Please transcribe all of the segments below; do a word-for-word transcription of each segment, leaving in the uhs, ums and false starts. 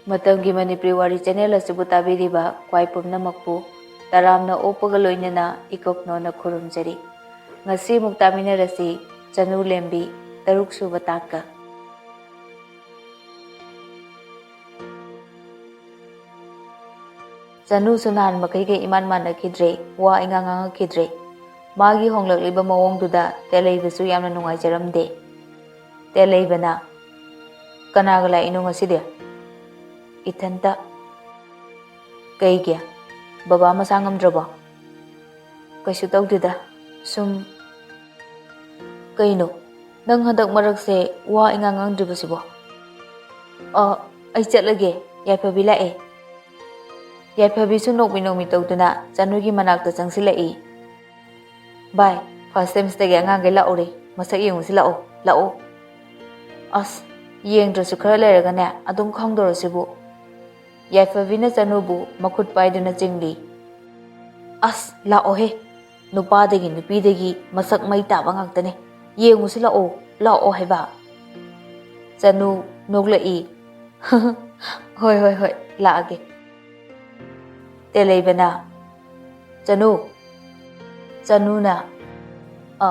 ꯃꯇꯝꯒꯤ ꯃꯅꯤꯄꯨꯔꯤ ꯋꯥꯔꯤ ꯆꯦꯅꯦꯜ ꯑꯁꯤꯕꯨ ꯇꯥꯕꯤꯔꯤꯕ ꯈ꯭ꯋꯥꯏ ꯄꯨꯝꯅꯃꯛꯄꯨ ꯇꯔꯥꯝꯅ ꯑꯣꯛꯄꯒ ꯂꯣꯏꯅꯅ ꯏꯀꯣꯛꯅꯣꯅ ꯈꯨꯔꯨꯝꯖꯔꯤ꯫ ꯉꯁꯤ ꯑꯃꯨꯛ ꯇꯥꯃꯤꯟꯅꯔꯁꯤ ꯆꯅꯨ ꯂꯦꯝꯕꯤ, ꯇꯔꯨꯛ ꯁꯨꯕ ꯇꯥꯛꯀ꯫ ꯆꯅꯨꯁꯨ ꯅꯍꯥꯟ ꯃꯈꯩꯒ ꯏꯃꯥꯟ ꯃꯥꯟꯅꯈꯤꯗ꯭ꯔꯦ, ꯋꯥ ꯏꯉꯥꯡ ꯉꯥꯡꯉꯛꯈꯤꯗ꯭ꯔꯦ꯫ ꯃꯥꯒꯤ ꯍꯣꯡꯂꯛꯂꯤꯕ ꯃꯑꯣꯡꯗꯨꯗ ꯇꯦꯂꯩꯕꯁꯨ ꯌꯥꯝꯅ ꯅꯨꯡꯉꯥꯏꯖꯔꯝꯗꯦ꯫ ꯇꯦꯂꯩꯕꯅ, "ꯀꯅꯥꯒ ꯂꯥꯛꯏꯅꯣ ꯉꯁꯤꯗꯤ?" "ꯏꯊꯟꯇ꯫" "ꯀꯩꯒꯤ? ꯕꯕꯥ ꯃꯁꯥ ꯉꯝꯗ꯭ꯔꯕꯣ?" "ꯀꯩꯁꯨ ꯇꯧꯗꯦꯗ, ꯁꯨꯝ꯫" "ꯀꯩꯅꯣ, ꯅꯪ ꯍꯟꯗꯛ ꯃꯔꯛꯁꯦ ꯋꯥ ꯏꯉꯥꯡ ꯉꯥꯡꯗ꯭ꯔꯤꯕꯁꯤꯕꯣ?" "ꯑ, ꯑꯩ ꯆꯠꯂꯒꯦ, ꯌꯥꯏꯐꯕꯤ ꯂꯥꯛꯑꯦ꯫" ꯌꯥꯏꯐꯕꯤꯁꯨ ꯅꯣꯛꯃꯤ ꯅꯣꯛꯃꯤ ꯇꯧꯗꯨꯅ ꯆꯅꯨꯒꯤ ꯃꯅꯥꯛꯇ ꯆꯪꯁꯤꯜꯂꯛꯏ꯫ "ꯚꯥꯏ, ꯐꯥꯔꯁ ꯁꯦꯃꯤꯁꯇꯔꯒꯤ ꯑꯉꯥꯡꯈꯩ ꯂꯥꯛꯎꯔꯦ, ꯃꯁꯛ ꯌꯦꯡꯉꯨꯁꯤ ꯂꯥꯛꯑꯣ, ꯂꯥꯛꯑꯣ꯫" "ꯑꯁ, ꯌꯦꯡꯗ꯭ꯔꯁꯨ ꯈꯔ ꯂꯩꯔꯒꯅꯦ ꯑꯗꯨꯝ ꯈꯪꯗꯧꯔꯁꯤꯕꯨ꯫" ꯌꯥꯏꯐꯕꯤꯅ ꯆꯅꯨꯕꯨ ꯃꯈꯨꯠ ꯄꯥꯏꯗꯨꯅ ꯆꯤꯡꯂꯤ꯫ "ꯑꯁ, ꯂꯥꯛꯑꯣꯍꯦ, ꯅꯨꯄꯥꯗꯒꯤ ꯅꯨꯄꯤꯗꯒꯤ ꯃꯁꯛ ꯃꯩ ꯇꯥꯕ ꯉꯥꯛꯇꯅꯦ, ꯌꯦꯡꯉꯨꯁꯤ ꯂꯥꯛꯑꯣ, ꯂꯥꯛꯑꯣ ꯍꯥꯏꯕ꯫" ꯆꯅꯨ ꯅꯣꯛꯂꯛꯏ꯫ "ꯍꯣꯏ, ꯍꯣꯏ, ꯍꯣꯏ, ꯂꯥꯛꯑꯒꯦ꯫" ꯇꯦꯂꯩꯕꯅ, "ꯆꯅꯨ꯫" ꯆꯅꯨꯅ, "ꯑ,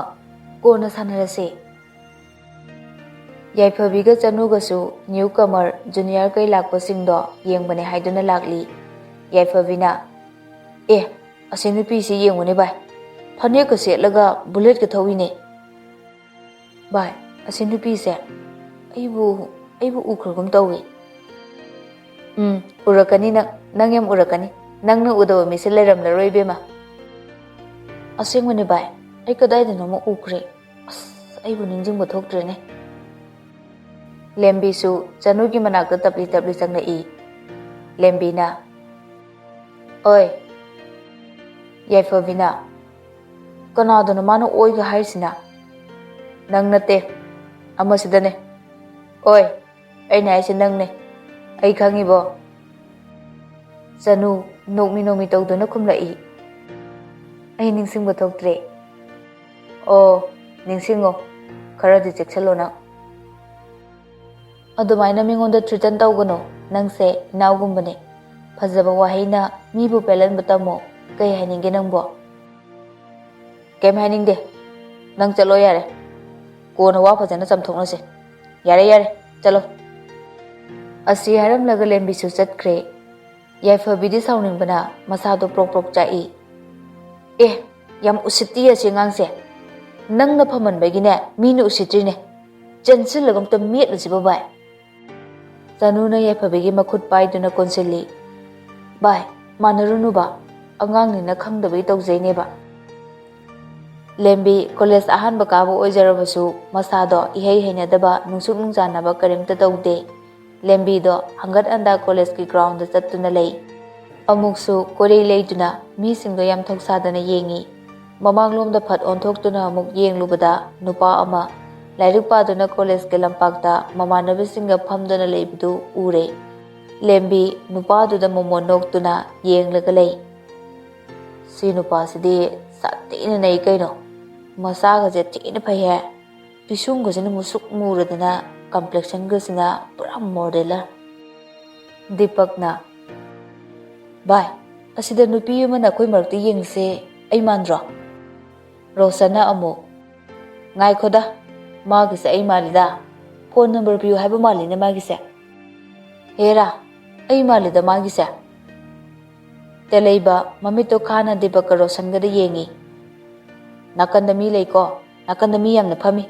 ꯀꯣꯟꯅ ꯁꯥꯟꯅꯔꯁꯦ꯫" ꯌꯥꯏꯐꯕꯤꯒ ꯆꯅꯨꯒꯁꯨ ꯅ꯭ꯌꯨ ꯀꯃꯔ ꯖꯨꯅꯤꯌꯔ ꯀꯩ ꯂꯥꯛꯄꯁꯤꯡꯗꯣ ꯌꯦꯡꯕꯅꯦ ꯍꯥꯏꯗꯨꯅ ꯂꯥꯛꯂꯤ꯫ ꯌꯥꯏꯐꯕꯤꯅ, "ꯑꯦ, ꯑꯁꯤ ꯅꯨꯄꯤꯁꯤ ꯌꯦꯡꯉꯨꯅꯦ ꯚꯥꯏ, ꯐꯅꯦꯛꯀ ꯁꯦꯠꯂꯒ ꯕꯨꯂꯦꯠꯀ ꯊꯧꯏꯅꯦ꯫" "ꯚꯥꯏ, ꯑꯁꯤ ꯅꯨꯄꯤꯁꯦ ꯑꯩꯕꯨ, ꯑꯩꯕꯨ ꯎꯈ꯭ꯔꯒꯨꯝ ꯇꯧꯏ꯫" "ꯎꯝ, ꯎꯔꯛꯀꯅꯤ ꯅꯪ, ꯅꯪ ꯌꯥꯝ ꯎꯔꯛꯀꯅꯤ꯫ ꯅꯪꯅ ꯎꯗꯕ ꯃꯤꯁꯦ ꯂꯩꯔꯝꯂꯔꯣꯏ ꯏꯕꯦꯝꯃ꯫" "ꯑꯁꯦꯡꯕꯅꯦ ꯚꯥꯏ, ꯑꯩ ꯀꯗꯥꯏꯗꯅꯣꯃ ꯎꯈ꯭ꯔꯦ꯫ ꯑꯁ, ꯑꯩꯕꯨ ꯅꯤꯡꯁꯤꯡꯕ ꯊꯣꯛꯇ꯭ꯔꯦꯅꯦ꯫" ꯂꯦꯝꯕꯤꯁꯨ ꯆꯅꯨꯒꯤ ꯃꯅꯥꯛꯇ ꯇꯞꯂꯤ ꯇꯞꯂꯤ ꯆꯪꯂꯛꯏ꯫ ꯂꯦꯝꯕꯤꯅ, "ꯑꯣꯏ꯫" ꯌꯥꯏꯐꯕꯤꯅ, "ꯀꯅꯥꯗꯅꯣ ꯃꯥꯅ ꯑꯣꯏꯒ ꯍꯥꯏꯔꯤꯁꯤꯅ?" "ꯅꯪ ꯅꯠꯇꯦ, ꯑꯃꯁꯤꯗꯅꯦ꯫" "ꯑꯣꯏ, ꯑꯩꯅ ꯍꯥꯏꯁꯦ ꯅꯪꯅꯦ, ꯑꯩ ꯈꯪꯉꯤꯕꯣ꯫" ꯆꯅꯨ ꯅꯣꯛꯃꯤ ꯅꯣꯛꯃꯤ ꯇꯧꯗꯨꯅ ꯈꯨꯝꯂꯛꯏ꯫ "ꯑꯩ ꯅꯤꯡꯁꯤꯡꯕ ꯊꯣꯛꯇ꯭ꯔꯦ꯫" "ꯑꯣ, ꯅꯤꯡꯁꯤꯡꯉꯣ, ꯈꯔꯗꯤ ꯆꯦꯛꯁꯤꯜꯂꯣ ꯅꯪ꯫ ꯑꯗꯨꯃꯥꯏꯅ ꯃꯤꯉꯣꯟꯗ ꯊ꯭ꯔꯤꯇꯟ ꯇꯧꯒꯅꯣ꯫ ꯅꯪꯁꯦ ꯏꯅꯥꯎꯒꯨꯝꯕꯅꯦ꯫ ꯐꯖꯕ ꯋꯥꯍꯩꯅ ꯃꯤꯕꯨ ꯄꯦꯜꯍꯟꯕ ꯇꯝꯃꯣ꯫ ꯀꯩ ꯍꯥꯏꯅꯤꯡꯒꯦ ꯅꯪꯕꯣ? ꯀꯩꯝ ꯍꯥꯏꯅꯤꯡꯗꯦ꯫ ꯅꯪ ꯆꯠꯂꯣ ꯌꯥꯔꯦ꯫ ꯀꯣꯟꯅ ꯋꯥ ꯐꯖꯅ ꯆꯥꯝꯊꯣꯛꯅꯁꯦ꯫ ꯌꯥꯔꯦ, ꯌꯥꯔꯦ, ꯆꯠꯂꯣ꯫ ꯑꯁꯤ ꯍꯥꯏꯔꯝꯂꯒ ꯂꯦꯝꯕꯤꯁꯨ ꯆꯠꯈ꯭ꯔꯦ꯫ ꯌꯥꯏꯐꯕꯤꯗꯤ ꯁꯥꯎꯅꯤꯡꯕꯅ ꯃꯁꯥꯗꯣ ꯄ꯭ꯔꯣꯛ ꯄ꯭ꯔꯣꯛ ꯆꯥꯛꯏ꯫ "ꯑꯦ, ꯌꯥꯝ ꯎꯁꯤꯠꯇꯤ ꯑꯁꯤ ꯑꯉꯥꯡꯁꯦ꯫ ꯅꯪꯅ ꯐꯃꯟꯕꯒꯤꯅꯦ ꯃꯤꯅ ꯎꯁꯤꯠꯇ꯭ꯔꯤꯅꯦ꯫ ꯆꯦꯟꯁꯤꯜꯂꯒ ꯑꯝꯇ ꯃꯦꯠꯂꯨꯁꯤꯕ ꯚꯥꯏ꯫" ꯆꯅꯨꯅ ꯌꯥꯏꯐꯕꯤꯒꯤ ꯃꯈꯨꯠ ꯄꯥꯏꯗꯨꯅ ꯀꯣꯟꯁꯤꯜꯂꯤ꯫ "ꯚꯥꯏ, ꯃꯥꯟꯅꯔꯨꯅꯨꯕ, ꯑꯉꯥꯡꯅꯤꯅ ꯈꯪꯗꯕꯒꯤ ꯇꯧꯖꯩꯅꯦꯕ꯫" ꯂꯦꯝꯕꯤ ꯀꯣꯂꯦꯖ ꯑꯍꯥꯟꯕ ꯀꯥꯕ ꯑꯣꯏꯖꯔꯕꯁꯨ ꯃꯁꯥꯗꯣ ꯏꯍꯩ ꯍꯩꯅꯗꯕ, ꯅꯨꯡꯁꯨꯛ ꯅꯨꯡꯖꯥꯅꯕ ꯀꯔꯤꯝꯇ ꯇꯧꯗꯦ꯫ ꯂꯦꯝꯕꯤꯗꯣ ꯍꯪꯒꯠ ꯍꯟꯗ ꯀꯣꯂꯦꯖꯀꯤ ꯒ꯭ꯔꯥꯎꯟꯗ ꯆꯠꯇꯨꯅ ꯂꯩ꯫ ꯑꯃꯨꯛꯁꯨ ꯀꯣꯏꯔꯩ ꯂꯩꯗꯨꯅ ꯃꯤꯁꯤꯡꯗꯣ ꯌꯥꯝ ꯊꯧꯁꯥꯗꯅ ꯌꯦꯡꯉꯤ꯫ ꯃꯃꯥꯡꯂꯣꯝꯗ ꯐꯠ ꯑꯣꯟꯊꯣꯛꯇꯨꯅ ꯑꯃꯨꯛ ꯌꯦꯡꯂꯨꯕꯗ ꯅꯨꯄꯥ ꯑꯃ ꯂꯥꯏꯔꯤꯛ ꯄꯥꯗꯨꯅ ꯀꯣꯂꯦꯖꯀꯤ ꯂꯝꯄꯥꯛꯇ ꯃꯃꯥꯟꯅꯕꯁꯤꯡꯒ ꯐꯝꯗꯨꯅ ꯂꯩꯕꯗꯨ ꯎꯔꯦ꯫ ꯂꯦꯝꯕꯤ ꯅꯨꯄꯥꯗꯨꯗ ꯃꯣꯃꯣꯟ ꯅꯣꯛꯇꯨꯅ ꯌꯦꯡꯂꯒ ꯂꯩ꯫ "ꯁꯤ ꯅꯨꯄꯥꯁꯤꯗꯤ ꯁꯥꯊꯤꯅ ꯅꯩ ꯀꯩꯅꯣ꯫ ꯃꯁꯥꯒꯁꯦ ꯊꯤꯅ ꯐꯩꯍꯦ꯫ ꯄꯤꯁꯨꯝꯒꯁꯤꯅ ꯃꯨꯁꯨꯛ ꯃꯨꯔꯗꯅ complexionꯒꯁꯤꯅ ꯄꯨꯔꯥ modeller꯫" ꯗꯤꯄꯛꯅ, "ꯚꯥꯏ, ꯑꯁꯤꯗ ꯅꯨꯄꯤ ꯑꯃꯅ ꯑꯩꯈꯣꯏ ꯃꯔꯛꯇ ꯌꯦꯡꯉꯤꯁꯦ ꯑꯩ ꯃꯥꯟꯗ꯭ꯔꯣ?" ꯔꯣꯁꯟꯅ ꯑꯃꯨꯛ, "ꯉꯥꯏꯈꯣꯗ, ꯃꯥꯒꯤꯁꯦ ꯑꯩ ꯃꯥꯜꯂꯤꯗ꯫ ꯐꯣꯟ ꯅꯝꯕꯔ ꯄꯤꯌꯨ ꯍꯥꯏꯕ ꯃꯥꯜꯂꯤꯅꯦ ꯃꯥꯒꯤꯁꯦ꯫ ꯍꯦꯔꯥ, ꯑꯩ ꯃꯥꯜꯂꯤꯗ ꯃꯥꯒꯤꯁꯦ꯫" ꯇꯦꯂꯩꯕ ꯃꯃꯤꯠꯇꯣ ꯈꯥꯅ ꯗꯤꯄꯛꯀ ꯔꯣꯁꯟꯒꯗ ꯌꯦꯡꯉꯤ꯫ "ꯅꯥꯀꯟꯗ ꯃꯤ ꯂꯩꯀꯣ, ꯅꯥꯀꯟꯗ ꯃꯤ ꯌꯥꯝꯅ ꯐꯝꯃꯤ꯫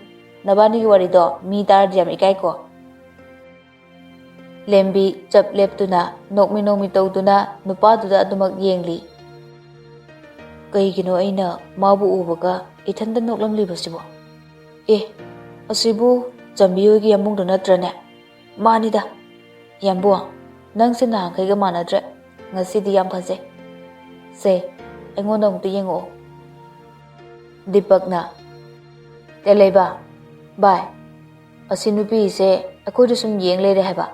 ꯅꯕꯥꯅꯤꯒꯤ ꯋꯥꯔꯤꯗꯣ ꯃꯤ ꯇꯥꯔꯗꯤ ꯌꯥꯝ ꯏꯀꯥꯏꯀꯣ꯫" ꯂꯦꯝꯕꯤ ꯆꯞ ꯂꯦꯞꯇꯨꯅ ꯅꯣꯛꯃꯤ ꯅꯣꯛꯃꯤ ꯇꯧꯗꯨꯅ ꯅꯨꯄꯥꯗꯨꯗ ꯑꯗꯨꯃꯛ ꯌꯦꯡꯂꯤ꯫ "ꯀꯩꯒꯤꯅꯣ ꯑꯩꯅ ꯃꯥꯕꯨ ꯎꯕꯒ ꯏꯊꯟꯇ ꯅꯣꯛꯂꯝꯂꯤꯕꯁꯤꯕꯣ? ꯑꯦ, ꯑꯁꯤꯕꯨ ꯆꯝꯕꯤ ꯍꯣꯏꯒꯤ ꯌꯥꯝꯕꯨꯡꯗꯣ ꯅꯠꯇ꯭ꯔꯅꯦ? ꯃꯥꯅꯤꯗ꯫ ꯌꯥꯝꯕꯨꯡ, ꯅꯪꯁꯦ ꯅꯍꯥꯟꯈꯩꯒ ꯃꯥꯟꯅꯗ꯭ꯔꯦ꯫ ꯉꯁꯤꯗꯤ ꯌꯥꯝ ꯐꯖꯩ꯫ ꯁꯦ, ꯑꯩꯉꯣꯟꯗ ꯑꯃꯨꯛꯇ ꯌꯦꯡꯉꯛꯑꯣ꯫" ꯗꯤꯄꯛꯅ, "ꯇꯦꯂꯩꯕ, ꯚꯥꯏ, ꯑꯁꯤ ꯅꯨꯄꯤꯁꯦ ꯑꯩꯈꯣꯏꯗ ꯁꯨꯝ ꯌꯦꯡ ꯂꯩꯔꯦ ꯍꯥꯏꯕ꯫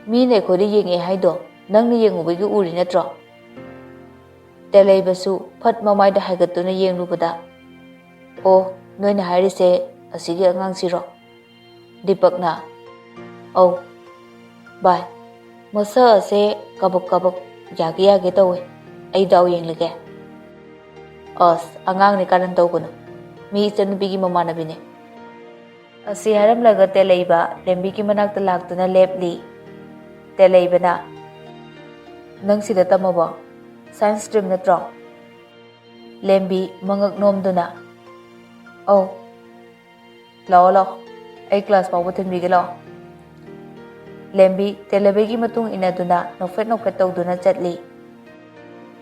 ꯃꯤꯅ ꯑꯩꯈꯣꯏꯗ ꯌꯦꯡꯉꯦ ꯍꯥꯏꯗꯣ ꯅꯪꯅ ꯌꯦꯡꯉꯨꯕꯒꯤ ꯎꯔꯤ ꯅꯠꯇ꯭ꯔꯣ?" ꯇꯦꯂꯩꯕꯁꯨ ꯐꯠ ꯃꯃꯥꯏꯗ ꯍꯥꯏꯒꯠꯇꯨꯅ ꯌꯦꯡꯂꯨꯕꯗ, "ꯑꯣ, ꯅꯣꯏꯅ ꯍꯥꯏꯔꯤꯁꯦ ꯑꯁꯤꯒꯤ ꯑꯉꯥꯡꯁꯤꯔꯣ?" ꯗꯤꯄꯛꯅ, "ꯑꯧ, ꯚꯥꯏ, ꯃꯁꯛ ꯑꯁꯦ ꯀꯕꯛ ꯀꯕꯛ ꯌꯥꯒꯦ ꯌꯥꯒꯦ ꯇꯧꯋꯦ꯫ ꯑꯩ ꯗꯥꯎ ꯌꯦꯡꯂꯒꯦ꯫ ꯑꯁ, ꯑꯉꯥꯡꯅꯤ, ꯀꯥꯔꯟ ꯇꯧꯒꯅꯨ꯫ ꯃꯤ ꯏꯆꯟꯅꯨꯄꯤꯒꯤ ꯃꯃꯥꯟꯅꯕꯤꯅꯦ꯫ ꯑꯁꯤ ꯍꯥꯏꯔꯝꯂꯒ ꯇꯦꯂꯩꯕ ꯂꯦꯝꯕꯤꯒꯤ ꯃꯅꯥꯛꯇ ꯂꯥꯛꯇꯨꯅ ꯂꯦꯞꯂꯤ꯫ ꯇꯦꯂꯩꯕꯅ, "ꯅꯪ ꯁꯤꯗ ꯇꯝꯃꯕꯣ? ꯁꯥꯏꯟꯁ ꯁ꯭ꯇ꯭ꯔꯤꯝ ꯅꯠꯇ꯭ꯔꯣ?" ꯂꯦꯝꯕꯤ ꯃꯉꯛ ꯅꯣꯝꯗꯨꯅ, "ꯑꯧ꯫ ꯂꯥꯛꯑꯣ, ꯂꯥꯛꯑꯣ, ꯑꯩ ꯀ꯭ꯂꯥꯁ ꯐꯥꯎꯕ ꯊꯤꯟꯕꯤꯒꯦ, ꯂꯥꯛꯑꯣ꯫" ꯂꯦꯝꯕꯤ ꯇꯦꯂꯩꯕꯒꯤ ꯃꯇꯨꯡ ꯏꯟꯅꯗꯨꯅ ꯅꯣꯛꯐꯦꯠ ꯅꯣꯛꯐꯦꯠ ꯇꯧꯗꯨꯅ ꯆꯠꯂꯤ꯫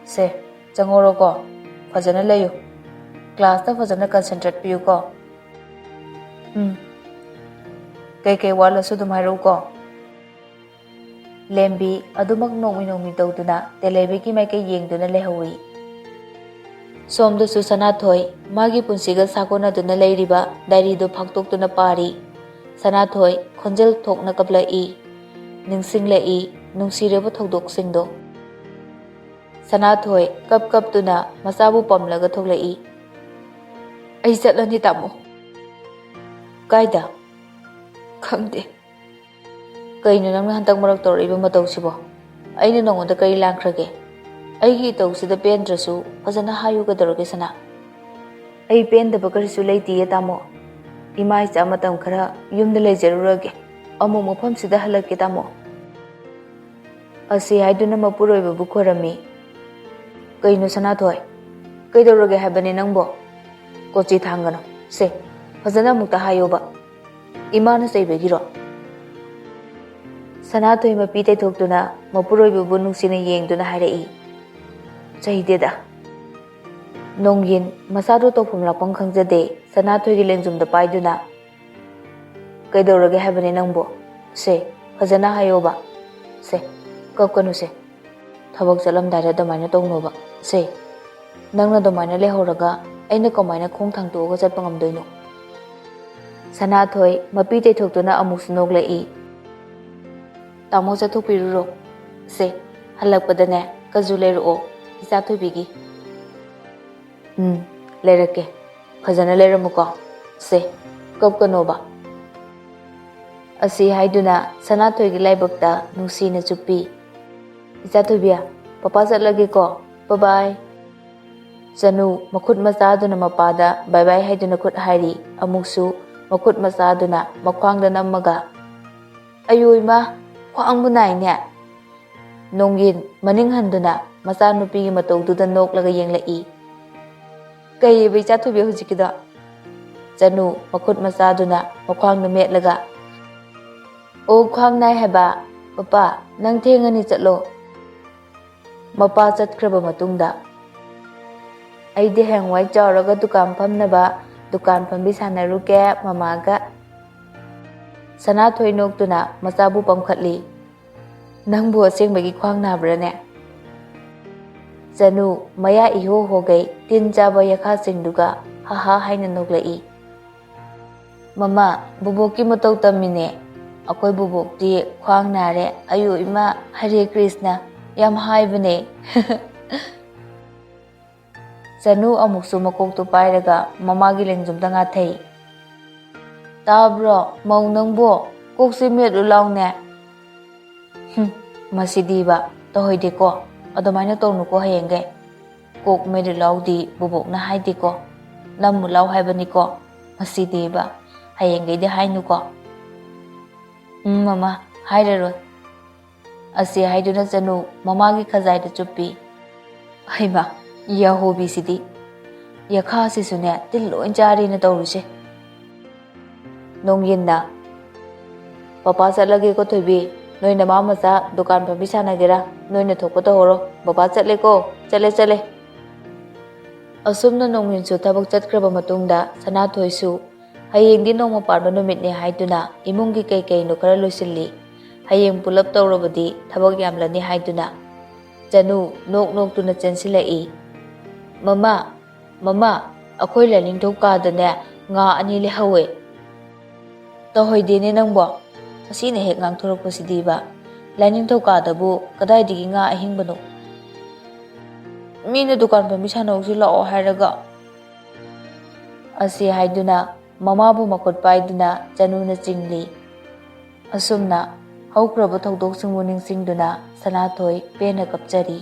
"ꯁꯦ, ꯆꯪꯍꯧꯔꯣꯀꯣ꯫ ꯐꯖꯅ ꯂꯩꯌꯨ꯫ ꯀ꯭ꯂꯥꯁꯇ ꯐꯖꯅ ꯀꯟꯁꯦꯟꯇ꯭ꯔꯦꯠ ꯄꯤꯌꯨꯀꯣ꯫" "ꯎꯝ꯫ ꯀꯩꯀꯩ ꯋꯥꯠꯂꯁꯨ ꯑꯗꯨꯝ ꯍꯥꯏꯔꯛꯎꯀꯣ꯫" ꯂꯦꯝꯕꯤ ꯑꯗꯨꯃꯛ ꯅꯣꯡꯃꯤ ꯅꯣꯡꯃꯤ ꯇꯧꯗꯨꯅ ꯇꯦꯂꯩꯕꯤꯒꯤ ꯃꯥꯏꯀꯩ ꯌꯦꯡꯗꯨꯅ ꯂꯩꯍꯧꯏ꯫ ꯁꯣꯝꯗꯁꯨ ꯁꯅꯥꯊꯣꯏ ꯃꯥꯒꯤ ꯄꯨꯟꯁꯤꯒ ꯁꯥꯒꯣꯟꯅꯗꯨꯅ ꯂꯩꯔꯤꯕ ꯗꯥꯏꯔꯤꯗꯨ ꯐꯥꯛꯇꯣꯛꯇꯨꯅ ꯄꯥꯔꯤ꯫ ꯁꯅꯥꯊꯣꯏ ꯈꯣꯟꯖꯦꯜ ꯊꯣꯛꯅ ꯀꯞꯂꯛꯏ꯫ ꯅꯤꯡꯁꯤꯡꯂꯛꯏ ꯅꯨꯡꯁꯤꯔꯕ ꯊꯧꯗꯣꯛꯁꯤꯡꯗꯣ꯫ ꯁꯅꯥꯊꯣꯏ ꯀꯞ ꯀꯞꯇꯨꯅ ꯃꯆꯥꯕꯨ ꯄꯝꯂꯒ ꯊꯣꯛꯂꯛꯏ꯫ "ꯑꯩ ꯆꯠꯂꯅꯤ, ꯇꯥꯃꯣ꯫" "ꯀꯥꯏꯗ?" "ꯈꯪꯗꯦ꯫" "ꯀꯩꯅꯣ ꯅꯪꯅ ꯍꯟꯗꯛ ꯃꯔꯛ ꯇꯧꯔꯛꯏꯕ ꯃꯇꯧꯁꯤꯕꯣ? ꯑꯩꯅ ꯅꯉꯣꯟꯗ ꯀꯔꯤ ꯂꯥꯟꯈ꯭ꯔꯒꯦ? ꯑꯩꯒꯤ ꯏꯇꯧꯁꯤꯗ ꯄꯦꯟꯗ꯭ꯔꯁꯨ ꯐꯖꯅ ꯍꯥꯏꯌꯨ, ꯀꯩꯗꯧꯔꯒꯦ ꯁꯅꯥ?" "ꯑꯩ ꯄꯦꯟꯗꯕ ꯀꯔꯤꯁꯨ ꯂꯩꯇꯤꯌꯦ ꯇꯥꯃꯣ꯫ ꯏꯃꯥ ꯏꯆꯥ ꯃꯇꯝ ꯈꯔ ꯌꯨꯝꯗ ꯂꯩꯖꯔꯨꯔꯒꯦ, ꯑꯃꯨꯛ ꯃꯐꯝꯁꯤꯗ ꯍꯜꯂꯛꯀꯦ ꯇꯥꯃꯣ꯫" ꯑꯁꯤ ꯍꯥꯏꯗꯨꯅ ꯃꯄꯨꯔꯣꯏꯕꯕꯨ ꯈꯣꯏꯔꯝꯃꯤ꯫ "ꯀꯩꯅꯣ ꯁꯅꯥꯊꯣꯏ? ꯀꯩꯗꯧꯔꯒꯦ ꯍꯥꯏꯕꯅꯦ ꯅꯪꯕꯣ? ꯀꯣꯆꯤ ꯊꯥꯡꯒꯅꯨ꯫ ꯁꯦ, ꯐꯖꯅ ꯑꯃꯨꯛꯇ ꯍꯥꯏꯌꯣꯕ꯫ ꯏꯃꯥꯅ ꯆꯩꯕꯒꯤꯔꯣ?" ꯁꯅꯥꯊꯣꯏ ꯃꯄꯤ ꯇꯩꯊꯣꯛꯇꯨꯅ ꯃꯄꯨꯔꯣꯏꯕꯕꯨ ꯅꯨꯡꯁꯤꯅ ꯌꯦꯡꯗꯨꯅ ꯍꯥꯏꯔꯛꯏ꯫ "ꯆꯩꯗꯦꯗ꯫" ꯅꯣꯡꯒꯤꯟ ꯃꯁꯥꯗꯨ ꯇꯧꯐꯝ ꯂꯥꯛꯐꯝ ꯈꯪꯖꯗꯦ ꯁꯅꯥꯊꯣꯏꯒꯤ ꯂꯦꯡꯖꯨꯝꯗ ꯄꯥꯏꯗꯨꯅ, "ꯀꯩꯗꯧꯔꯒꯦ ꯍꯥꯏꯕꯅꯦ ꯅꯪꯕꯨ? ꯁꯦ, ꯐꯖꯅ ꯍꯥꯏꯌꯣꯕ꯫ ꯁꯦ, ꯀꯞꯀꯅꯨꯁꯦ꯫ ꯊꯕꯛ ꯆꯠꯂꯝꯗꯥꯏꯗ ꯑꯗꯨꯃꯥꯏꯅ ꯇꯧꯅꯣꯕ꯫ ꯁꯦ, ꯅꯪꯅ ꯑꯗꯨꯃꯥꯏꯅ ꯂꯩꯍꯧꯔꯒ ꯑꯩꯅ ꯀꯃꯥꯏꯅ ꯈꯣꯡ ꯊꯥꯡꯇꯣꯛꯑꯒ ꯆꯠꯄ ꯉꯝꯗꯣꯏꯅꯣ?" ꯁꯅꯥꯊꯣꯏ ꯃꯄꯤ ꯇꯩꯊꯣꯛꯇꯨꯅ ꯑꯃꯨꯛꯁꯨ ꯅꯣꯛꯂꯛꯏ꯫ "ꯇꯥꯃꯣ ꯆꯠꯊꯣꯛꯄꯤꯔꯨꯔꯣ꯫ ꯁꯦ, ꯍꯜꯂꯛꯄꯗꯅꯦ ꯀꯖꯨ ꯂꯩꯔꯛꯑꯣ, ꯏꯆꯥ ꯊꯣꯏꯕꯤꯒꯤ꯫" "ꯎꯝ, ꯂꯩꯔꯛꯀꯦ꯫ ꯐꯖꯅ ꯂꯩꯔꯝꯃꯨꯀꯣ꯫ ꯁꯦ, ꯀꯞꯀꯅꯣꯕ꯫" ꯑꯁꯤ ꯍꯥꯏꯗꯨꯅ ꯁꯅꯥꯊꯣꯏꯒꯤ ꯂꯥꯏꯕꯛꯇ ꯅꯨꯡꯁꯤꯅ ꯆꯨꯞꯄꯤ꯫ "ꯏꯆꯥ ꯊꯣꯏꯕꯤ, ꯄꯄꯥ ꯆꯠꯂꯒꯦꯀꯣ, ꯕꯥꯏ ꯕꯥꯏ꯫" ꯆꯅꯨ ꯃꯈꯨꯠ ꯃꯆꯥꯗꯨꯅ ꯃꯄꯥꯗ ꯕꯥꯏ ꯕꯥꯏ ꯍꯥꯏꯗꯨꯅ ꯈꯨꯠ ꯍꯥꯏꯔꯤ꯫ ꯑꯃꯨꯛꯁꯨ ꯃꯈꯨꯠ ꯃꯆꯥꯗꯨꯅ ꯃꯈ꯭ꯋꯥꯡꯗ ꯅꯝꯃꯒ, "ꯑꯌꯣ ꯏꯃꯥ, ꯈ꯭ꯋꯥꯡꯕꯨ ꯅꯥꯏꯅꯦ!" ꯅꯣꯡꯒꯤꯟ ꯃꯅꯤꯡ ꯍꯟꯗꯨꯅ ꯃꯆꯥꯅꯨꯄꯤꯒꯤ ꯃꯇꯧꯗꯨꯗ ꯅꯣꯛꯂꯒ ꯌꯦꯡꯂꯛꯏ꯫ "ꯀꯩꯑꯕ ꯏꯆꯥ ꯊꯣꯏꯕꯤ ꯍꯧꯖꯤꯛꯀꯤꯗꯣ?" ꯆꯅꯨ ꯃꯈꯨꯠ ꯃꯆꯥꯗꯨꯅ ꯃꯈ꯭ꯋꯥꯡꯗ ꯃꯦꯠꯂꯒ, "ꯑꯣ, ꯈ꯭ꯋꯥꯡ ꯅꯥꯏ ꯍꯥꯏꯕ꯫ ꯄꯄꯥ, ꯅꯪ ꯊꯦꯡꯉꯅꯤ, ꯆꯠꯂꯣ꯫" ꯃꯄꯥ ꯆꯠꯈ꯭ꯔꯕ ꯃꯇꯨꯡꯗ, "ꯑꯩꯗꯤ ꯍꯌꯦꯡꯋꯥꯏ ꯆꯥꯎꯔꯒ ꯗꯨꯀꯥꯟ ꯐꯝꯅꯕ ꯗꯨꯀꯥꯟ ꯐꯝꯕꯤ ꯁꯥꯟꯅꯔꯨꯒꯦ ꯃꯃꯥꯒ꯫" ꯁꯅꯥꯊꯣꯏ ꯅꯣꯛꯇꯨꯅ ꯃꯆꯥꯕꯨ ꯄꯝꯈꯠꯂꯤ꯫ "ꯅꯪꯕꯨ ꯑꯁꯦꯡꯕꯒꯤ ꯈ꯭ꯋꯥꯡ ꯅꯥꯕ꯭ꯔꯥꯅꯦ?" ꯆꯅꯨ ꯃꯌꯥ ꯏꯍꯣ ꯍꯣꯒꯩ ꯇꯤꯟ ꯆꯥꯕ ꯌꯦꯈꯥꯁꯤꯡꯗꯨꯒ ꯍꯥ ꯍꯥ ꯍꯥꯏꯅ ꯅꯣꯛꯂꯛꯏ꯫ "ꯃꯃꯥ, ꯕꯣꯕꯣꯛꯀꯤ ꯃꯇꯧ ꯇꯝꯃꯤꯅꯦ꯫ ꯑꯩꯈꯣꯏ ꯕꯣꯕꯣꯛꯇꯤ ꯈ꯭ꯋꯥꯡ ꯅꯥꯔꯦ, ꯑꯌꯣ ꯏꯃꯥ, ꯍꯔꯦ ꯀ꯭ꯔꯤꯁꯅ ꯌꯥꯝ ꯍꯥꯏꯕꯅꯦ꯫" ꯆꯅꯨ ꯑꯃꯨꯛꯁꯨ ꯃꯀꯣꯛꯇꯨ ꯄꯥꯏꯔꯒ ꯃꯃꯥꯒꯤ ꯂꯦꯡꯖꯨꯝꯗ ꯉꯥꯊꯩ꯫ "ꯇꯥꯕ꯭ꯔꯣ, ꯃꯧ ꯅꯪꯕꯣ? ꯀꯣꯛꯁꯦ ꯃꯦꯠꯂꯨ ꯂꯥꯎꯅꯦ꯫" "ꯍꯨꯝ, ꯃꯁꯤꯗꯤꯕ, ꯇꯧꯍꯩꯗꯦꯀꯣ꯫ ꯑꯗꯨꯃꯥꯏꯅ ꯇꯧꯅꯨꯀꯣ ꯍꯌꯦꯡꯒꯩ꯫ ꯀꯣꯛ ꯃꯦꯠꯂꯨ ꯂꯥꯎꯗꯤ ꯕꯣꯕꯣꯛꯅ ꯍꯥꯏꯗꯦꯀꯣ꯫ ꯅꯝꯃꯨ ꯂꯥꯎ ꯍꯥꯏꯕꯅꯤꯀꯣ꯫ ꯃꯁꯤꯗꯤꯕ, ꯍꯌꯦꯡꯒꯩꯗꯤ ꯍꯥꯏꯅꯨꯀꯣ꯫" "ꯎꯝ, ꯃꯃꯥ, ꯍꯥꯏꯔꯔꯣꯏ꯫" ꯑꯁꯤ ꯍꯥꯏꯗꯨꯅ ꯆꯅꯨ ꯃꯃꯥꯒꯤ ꯈꯖꯥꯏꯗ ꯆꯨꯞꯄꯤ꯫ ꯍꯩꯃꯥ, ꯌꯥꯍꯣꯕꯤꯁꯤꯗꯤ! ꯌꯦꯈꯥꯁꯤꯁꯨꯅꯦ, ꯇꯤꯜ ꯂꯣꯏ ꯆꯥꯔꯦꯅ ꯇꯧꯔꯤꯁꯦ꯫ ꯅꯣꯡꯌꯤꯟꯅ, "ꯄꯄꯥ ꯆꯠꯂꯒꯦꯀꯣ ꯊꯣꯏꯕꯤ, ꯅꯣꯏ ꯅꯃꯥ ꯃꯆꯥ ꯗꯨꯀꯥꯟ ꯐꯝꯕꯤ ꯁꯥꯟꯅꯒꯦꯔꯥ, ꯅꯣꯏꯅ ꯊꯣꯛꯄ ꯇꯧꯍꯧꯔꯣ, ꯄꯄꯥ ꯆꯠꯂꯦꯀꯣ, ꯆꯠꯂꯦ, ꯆꯠꯂꯦ꯫" ꯑꯁꯨꯝꯅ ꯅꯣꯡꯌꯤꯟꯁꯨ ꯊꯕꯛ ꯆꯠꯈ꯭ꯔꯕ ꯃꯇꯨꯡꯗ ꯁꯅꯥꯊꯣꯏꯁꯨ ꯍꯌꯦꯡꯗꯤ ꯅꯣꯡꯃ ꯄꯥꯟꯕ ꯅꯨꯃꯤꯠꯅꯦ ꯍꯥꯏꯗꯨꯅ ꯏꯃꯨꯡꯒꯤ ꯀꯩ ꯀꯩꯅꯣ ꯈꯔ ꯂꯣꯏꯁꯤꯜꯂꯤ꯫ ꯍꯌꯦꯡ ꯄꯨꯂꯞ ꯇꯧꯔꯕꯗꯤ ꯊꯕꯛ ꯌꯥꯝꯂꯅꯤ ꯍꯥꯏꯗꯨꯅ ꯆꯅꯨ ꯅꯣꯛ ꯅꯣꯛꯇꯨꯅ ꯆꯦꯟꯁꯤꯜꯂꯛꯏ꯫ "ꯃꯃꯥ, ꯃꯃꯥ, ꯑꯩꯈꯣꯏ ꯂꯥꯏꯅꯤꯡꯊꯧ ꯀꯥꯗꯅꯦ ꯉꯥ ꯑꯅꯤ ꯂꯩꯍꯧꯋꯦ꯫" "ꯇꯧꯍꯩꯗꯦꯅꯦ ꯅꯪꯕꯣ, ꯃꯁꯤꯅ ꯍꯦꯛ ꯉꯥꯡꯊꯣꯔꯛꯄꯁꯤꯗꯤꯕ꯫ ꯂꯥꯏꯅꯤꯡꯊꯧ ꯀꯥꯗꯕꯨ ꯀꯗꯥꯏꯗꯒꯤ ꯉꯥ ꯑꯍꯤꯡꯕꯅꯣ? ꯃꯤꯅ ꯗꯨꯀꯥꯟ ꯐꯝꯕꯤ ꯁꯥꯟꯅꯧꯁꯤ ꯂꯥꯛꯑꯣ ꯍꯥꯏꯔꯒ꯫" ꯑꯁꯤ ꯍꯥꯏꯗꯨꯅ ꯃꯃꯥꯕꯨ ꯃꯈꯨꯠ ꯄꯥꯏꯗꯨꯅ ꯆꯅꯨꯅ ꯆꯤꯡꯂꯤ꯫ ꯑꯁꯨꯝꯅ ꯍꯧꯈ꯭ꯔꯕ ꯊꯧꯗꯣꯛꯁꯤꯡꯕꯨ ꯅꯤꯡꯁꯤꯡꯗꯨꯅ ꯁꯅꯥꯊꯣꯏ ꯄꯦꯟꯅ ꯀꯞꯆꯔꯤ꯫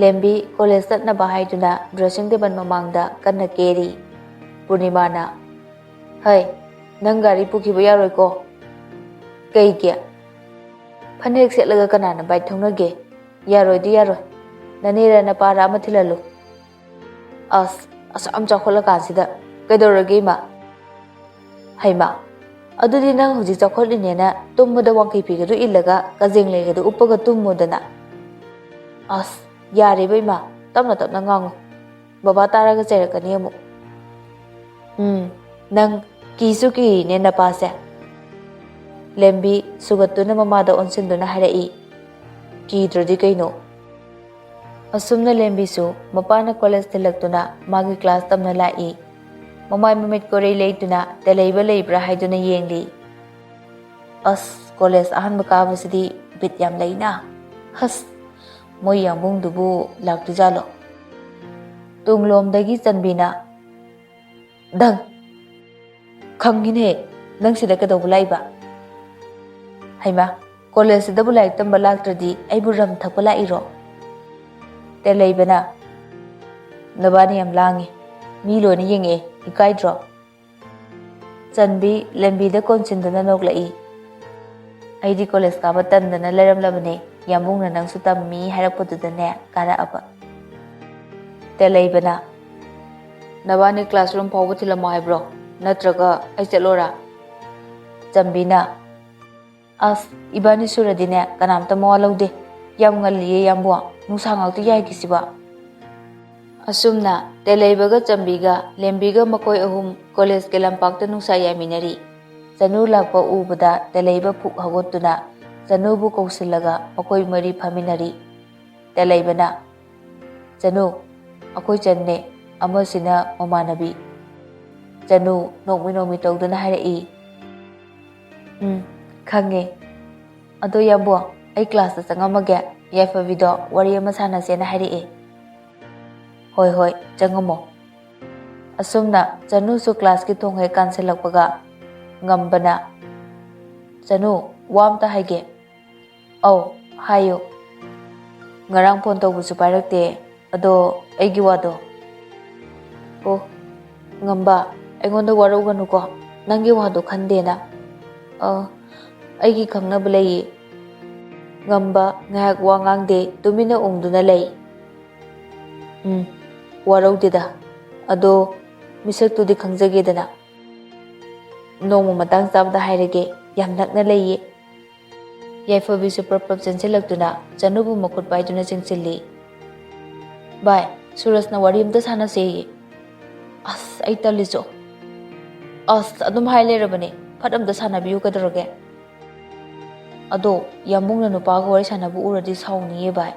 ꯂꯦꯝꯕꯤ ꯀꯣꯂꯦꯖ ꯆꯠꯅꯕ ꯍꯥꯏꯗꯨꯅ ꯗ꯭ꯔꯦꯁꯤꯡ ꯇꯦꯕꯜ ꯃꯃꯥꯡꯗ ꯀꯟꯅ ꯀꯦꯔꯤ꯫ ꯄꯨꯔꯅꯤꯃꯥꯅ, "ꯍꯩ, ꯅꯪ ꯒꯥꯔꯤ ꯄꯨꯈꯤꯕ ꯌꯥꯔꯣꯏꯀꯣ꯫" "ꯀꯩꯒꯤ?" "ꯐꯅꯦꯛ ꯁꯦꯠꯂꯒ ꯀꯅꯥꯅ ꯕꯥꯏꯛ ꯊꯧꯅꯒꯦ? ꯌꯥꯔꯣꯏꯗꯤ ꯌꯥꯔꯣꯏ꯫ ꯅꯅꯦꯔ ꯅꯄꯥꯔ ꯑꯃ ꯊꯤꯜꯍꯜꯂꯨ꯫" "ꯑꯁ, ꯑꯁꯨꯛ ꯌꯥꯝ ꯆꯥꯎꯈꯠꯂꯀꯥꯟꯁꯤꯗ ꯀꯩꯗꯧꯔꯒꯦ, ꯏꯃꯥ?" "ꯍꯩꯃꯥ, ꯑꯗꯨꯗꯤ ꯅꯪ ꯍꯧꯖꯤꯛ ꯆꯥꯎꯈꯠꯂꯤꯅꯦꯅ ꯇꯨꯝꯕꯗ ꯋꯥꯡꯈꯩ ꯐꯤꯒꯗꯨ ꯏꯜꯂꯒ ꯀꯖꯦꯡ ꯂꯩꯒꯗꯨ ꯎꯞꯄꯒ ꯇꯨꯝꯃꯨꯗꯅ꯫" "ꯑꯁ, ꯌꯥꯔꯦꯕ ꯏꯃꯥ, ꯇꯞꯅ ꯇꯞꯅ ꯉꯥꯡꯉꯨ꯫ ꯕꯕꯥ ꯇꯥꯔꯒ ꯆꯩꯔꯛꯀꯅꯤ ꯑꯃꯨꯛ꯫" "ꯎꯝ, ꯅꯪ ꯀꯤꯁꯨ ꯀꯤꯔꯤꯅꯦ ꯅꯄꯥꯁꯦ꯫" ꯂꯦꯝꯕꯤ ꯁꯨꯒꯠꯇꯨꯅ ꯃꯃꯥꯗ ꯑꯣꯟꯁꯤꯟꯗꯨꯅ ꯍꯥꯏꯔꯛꯏ꯫ "ꯀꯤꯗ꯭ꯔꯗꯤ ꯀꯩꯅꯣ?" ꯑꯁꯨꯝꯅ ꯂꯦꯝꯕꯤꯁꯨ ꯃꯄꯥꯅ ꯀꯣꯂꯦꯖ ꯊꯤꯜꯂꯛꯇꯨꯅ ꯃꯥꯒꯤ ꯀ꯭ꯂꯥꯁ ꯇꯝꯅ ꯂꯥꯛꯏ꯫ ꯃꯃꯥꯏ ꯃꯃꯤꯠ ꯀꯣꯔꯩ ꯂꯩꯗꯨꯅ ꯇꯦꯂꯩꯕ ꯂꯩꯕ꯭ꯔꯥ ꯍꯥꯏꯗꯨꯅ ꯌꯦꯡꯂꯤ꯫ "ꯑꯁ, ꯀꯣꯂꯦꯖ ꯑꯍꯥꯟꯕ ꯀꯥꯕꯁꯤꯗꯤ ꯕꯤꯠ ꯌꯥꯝ ꯂꯩꯅ꯫ ꯍꯁ, ꯃꯣꯏ ꯌꯥꯝꯕꯨꯡꯗꯨꯕꯨ ꯂꯥꯛꯇ꯭ꯔꯤꯖꯥꯠꯂꯣ?" ꯇꯨꯡꯂꯣꯝꯗꯒꯤ ꯆꯟꯕꯤꯅ, "ꯗꯪ! ꯈꯪꯉꯤꯅꯦ, ꯅꯪ ꯁꯤꯗ ꯀꯩꯗꯧꯕ ꯂꯥꯛꯏꯕ? ꯍꯩꯃꯥ, ꯀꯣꯂꯦꯖꯁꯤꯗꯕꯨ ꯂꯥꯏꯔꯤꯛ ꯇꯝꯕ ꯂꯥꯛꯇ꯭ꯔꯗꯤ ꯑꯩꯕꯨ ꯔꯝ ꯊꯛꯄ ꯂꯥꯛꯏꯔꯣ?" ꯇꯦꯂꯩꯕꯅ, "ꯅꯕꯥꯅꯤ ꯌꯥꯝ ꯂꯥꯡꯉꯤ, ꯃꯤ ꯂꯣꯏꯅ ꯌꯦꯡꯉꯛꯑꯦ, ꯏꯀꯥꯏꯗ꯭ꯔꯣ?" ꯆꯟꯕꯤ ꯂꯦꯝꯕꯤꯗ ꯀꯣꯟꯁꯤꯟꯗꯨꯅ ꯅꯣꯛꯂꯛꯏ꯫ "ꯑꯩꯗꯤ ꯀꯣꯂꯦꯖ ꯀꯥꯕ ꯇꯟꯗꯅ ꯂꯩꯔꯝꯂꯕꯅꯦ, ꯌꯥꯝꯕꯨꯡꯅ ꯅꯪꯁꯨ ꯇꯝꯃꯤ ꯍꯥꯏꯔꯛꯄꯗꯨꯗꯅꯦ ꯀꯥꯔꯛꯑꯕ꯫" ꯇꯦꯂꯩꯕꯅ, "ꯅꯕꯥꯅꯤ ꯀ꯭ꯂꯥꯁꯔꯨꯝ ꯐꯥꯎꯕ ꯊꯤꯜꯂꯝꯃꯣ ꯍꯥꯏꯕ꯭ꯔꯣ? ꯅꯠꯇ꯭ꯔꯒ ꯑꯩ ꯆꯠꯂꯣꯔꯥ?" ꯆꯟꯕꯤꯅ, "ꯑꯁ, ꯏꯕꯥꯅꯤ ꯁꯨꯔꯗꯤꯅꯦ ꯀꯅꯥꯝꯇ ꯃꯋꯥ ꯂꯧꯗꯦ꯫ ꯌꯥꯝ ꯉꯜꯂꯤꯌꯦ ꯌꯥꯝꯕꯨꯡ, ꯅꯨꯡꯁꯥ ꯉꯥꯛꯇ ꯌꯥꯏꯈꯤꯁꯤꯕ꯫" ꯑꯁꯨꯝꯅ ꯇꯦꯂꯩꯕꯒ ꯆꯟꯕꯤꯒ ꯂꯦꯝꯕꯤꯒ ꯃꯈꯣꯏ ꯑꯍꯨꯝ ꯀꯣꯂꯦꯖꯀꯤ ꯂꯝꯄꯥꯛꯇ ꯅꯨꯡꯁꯥ ꯌꯥꯏꯃꯤꯟꯅꯔꯤ꯫ ꯆꯅꯨ ꯂꯥꯛꯄ ꯎꯕꯗ ꯇꯦꯂꯩꯕ ꯐꯨꯛ ꯍꯧꯒꯠꯇꯨꯅ ꯆꯅꯨꯕꯨ ꯀꯧꯁꯤꯜꯂꯒ ꯃꯈꯣꯏ ꯃꯔꯤ ꯐꯝꯃꯤꯟꯅꯔꯤ꯫ ꯇꯦꯂꯩꯕꯅ, "ꯆꯅꯨ, ꯑꯩꯈꯣꯏ ꯆꯟꯅꯦ, ꯑꯃꯁꯤꯅ ꯃꯃꯥꯟꯅꯕꯤ꯫" ꯆꯅꯨ ꯅꯣꯛꯃꯤ ꯅꯣꯛꯃꯤ ꯇꯧꯗꯨꯅ ꯍꯥꯏꯔꯛꯏ꯫ "ꯎꯝ, ꯈꯪꯉꯦ꯫ ꯑꯗꯣ ꯌꯥꯝꯕꯨꯡ, ꯑꯩ ꯀ꯭ꯂꯥꯁꯇ ꯆꯪꯉꯝꯃꯒꯦ, ꯌꯥꯏꯐꯕꯤꯗꯣ ꯋꯥꯔꯤ ꯑꯃ ꯁꯥꯟꯅꯁꯦꯅ ꯍꯥꯏꯔꯛꯑꯦ꯫" "ꯍꯣꯏ ꯍꯣꯏ, ꯆꯪꯉꯝꯃꯣ꯫" ꯑꯁꯨꯝꯅ ꯆꯅꯨꯁꯨ ꯀ꯭ꯂꯥꯁꯀꯤ ꯊꯣꯡ ꯍꯦꯛ ꯀꯥꯟꯁꯤꯜꯂꯛꯄꯒ ꯉꯝꯕꯅ, "ꯆꯅꯨ, ꯋꯥ ꯑꯝꯇ ꯍꯥꯏꯒꯦ꯫" "ꯑꯧ, ꯍꯥꯏꯌꯨ꯫" "ꯉꯔꯥꯡ ꯐꯣꯟ ꯇꯧꯕꯁꯨ ꯄꯥꯏꯔꯛꯇꯦ꯫ ꯑꯗꯣ ꯑꯩꯒꯤ ꯋꯥꯗꯣ꯫" "ꯑꯣ, ꯉꯝꯕ, ꯑꯩꯉꯣꯟꯗ ꯋꯥꯔꯧꯒꯅꯨꯀꯣ꯫ ꯅꯪꯒꯤ ꯋꯥꯗꯣ ꯈꯟꯗꯦꯅ꯫ ꯑ, ꯑꯩꯒꯤ ꯈꯪꯅꯕ ꯂꯩꯌꯦ꯫" ꯉꯝꯕ ꯉꯥꯏꯍꯥꯛ ꯋꯥ ꯉꯥꯡꯗꯦ, ꯇꯨꯃꯤꯟꯅ ꯎꯪꯗꯨꯅ ꯂꯩ꯫ "ꯎꯝ, ꯋꯥꯔꯧꯗꯦꯗ꯫ ꯑꯗꯣ ꯃꯤꯁꯛꯇꯨꯗꯤ ꯈꯪꯖꯒꯦꯗꯅ?" "ꯅꯣꯡꯃ ꯃꯇꯥꯡ ꯆꯥꯕꯗ ꯍꯥꯏꯔꯒꯦ, ꯌꯥꯝ ꯅꯛꯅ ꯂꯩꯌꯦ꯫" ꯌꯥꯏꯐꯕꯤꯁꯨ ꯄ꯭ꯔꯞ ꯄ꯭ꯔꯞ ꯆꯦꯟꯁꯤꯜꯂꯛꯇꯨꯅ ꯆꯅꯨꯕꯨ ꯃꯈꯨꯠ ꯄꯥꯏꯗꯨꯅ ꯆꯦꯟꯁꯤꯜꯂꯤ꯫ "ꯚꯥꯏ, ꯁꯨꯔꯖꯅ ꯋꯥꯔꯤ ꯑꯝꯇ ꯁꯥꯟꯅꯁꯦꯌꯦ꯫" "ꯑꯁ, ꯑꯩ ꯇꯜꯂꯤꯆꯣ꯫" "ꯑꯁ, ꯑꯗꯨꯝ ꯍꯥꯏ ꯂꯩꯔꯕꯅꯦ, ꯐꯠ ꯑꯝꯇ ꯁꯥꯟꯅꯕꯤꯌꯨ ꯀꯩꯗꯧꯔꯒꯦ?" "ꯑꯗꯣ ꯌꯥꯝꯕꯨꯡꯅ ꯅꯨꯄꯥꯒ ꯋꯥꯔꯤ ꯁꯥꯟꯅꯕ ꯎꯔꯗꯤ ꯁꯥꯎꯅꯤꯌꯦ ꯚꯥꯏ꯫"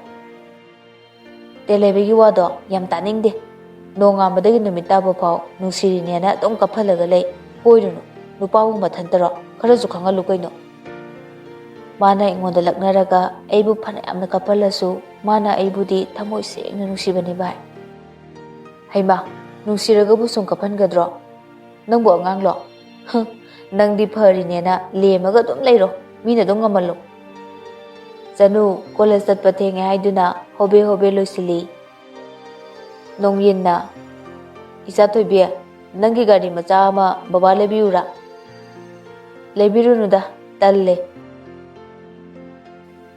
"ꯇꯦꯂꯦꯕꯤꯒꯤ ꯋꯥꯗꯣ ꯌꯥꯝ ꯇꯥꯅꯤꯡꯗꯦ꯫ ꯅꯣꯡꯉꯥꯟꯕꯗꯒꯤ ꯅꯨꯃꯤꯠ ꯇꯥꯕ ꯐꯥꯎ ꯅꯨꯡꯁꯤꯔꯤꯅꯦꯅ ꯑꯗꯨꯝ ꯀꯞꯍꯜꯂꯒ ꯂꯩ꯫ ꯀꯣꯏꯔꯨꯅꯨ꯫ ꯅꯨꯄꯥꯕꯨ ꯃꯊꯟꯇꯔꯣ? ꯈꯔꯁꯨ ꯈꯪꯍꯜꯂꯨ ꯀꯩꯅꯣ꯫" "ꯃꯥꯅ ꯑꯩꯉꯣꯟꯗ ꯂꯛꯅꯔꯒ ꯑꯩꯕꯨ ꯐꯅ ꯌꯥꯝꯅ ꯀꯞꯍꯜꯂꯁꯨ, ꯃꯥꯅ ꯑꯩꯕꯨꯗꯤ ꯊꯃꯣꯏ ꯁꯦꯡꯅ ꯅꯨꯡꯁꯤꯕꯅꯤ ꯚꯥꯏ꯫" "ꯍꯩꯃꯥ, ꯅꯨꯡꯁꯤꯔꯒꯕꯨ ꯁꯨꯝ ꯀꯞꯍꯟꯒꯗ꯭ꯔꯣ? ꯅꯪꯕꯨ ꯑꯉꯥꯡꯂꯣ? ꯍ, ꯅꯪꯗꯤ ꯐꯔꯤꯅꯦꯅ ꯂꯦꯝꯃꯒ ꯑꯗꯨꯝ ꯂꯩꯔꯣ, ꯃꯤꯅ ꯑꯗꯨꯝ ꯉꯝꯍꯜꯂꯣ꯫" ꯆꯅꯨ ꯀꯣꯂꯦꯖ ꯆꯠꯄ ꯊꯦꯡꯉꯦ ꯍꯥꯏꯗꯨꯅ ꯍꯣꯕꯦ ꯍꯣꯕꯦ ꯂꯣꯏꯁꯤꯜꯂꯤ꯫ ꯅꯣꯡꯌꯤꯟꯅ, "ꯏꯆꯥ ꯊꯣꯏꯕꯤ, ꯅꯪꯒꯤ ꯒꯥꯔꯤ ꯃꯆꯥ ꯑꯃ ꯕꯕꯥ ꯂꯩꯕꯤꯌꯨꯔꯥ?" "ꯂꯩꯕꯤꯔꯨꯅꯨꯗ, ꯇꯜꯂꯦ꯫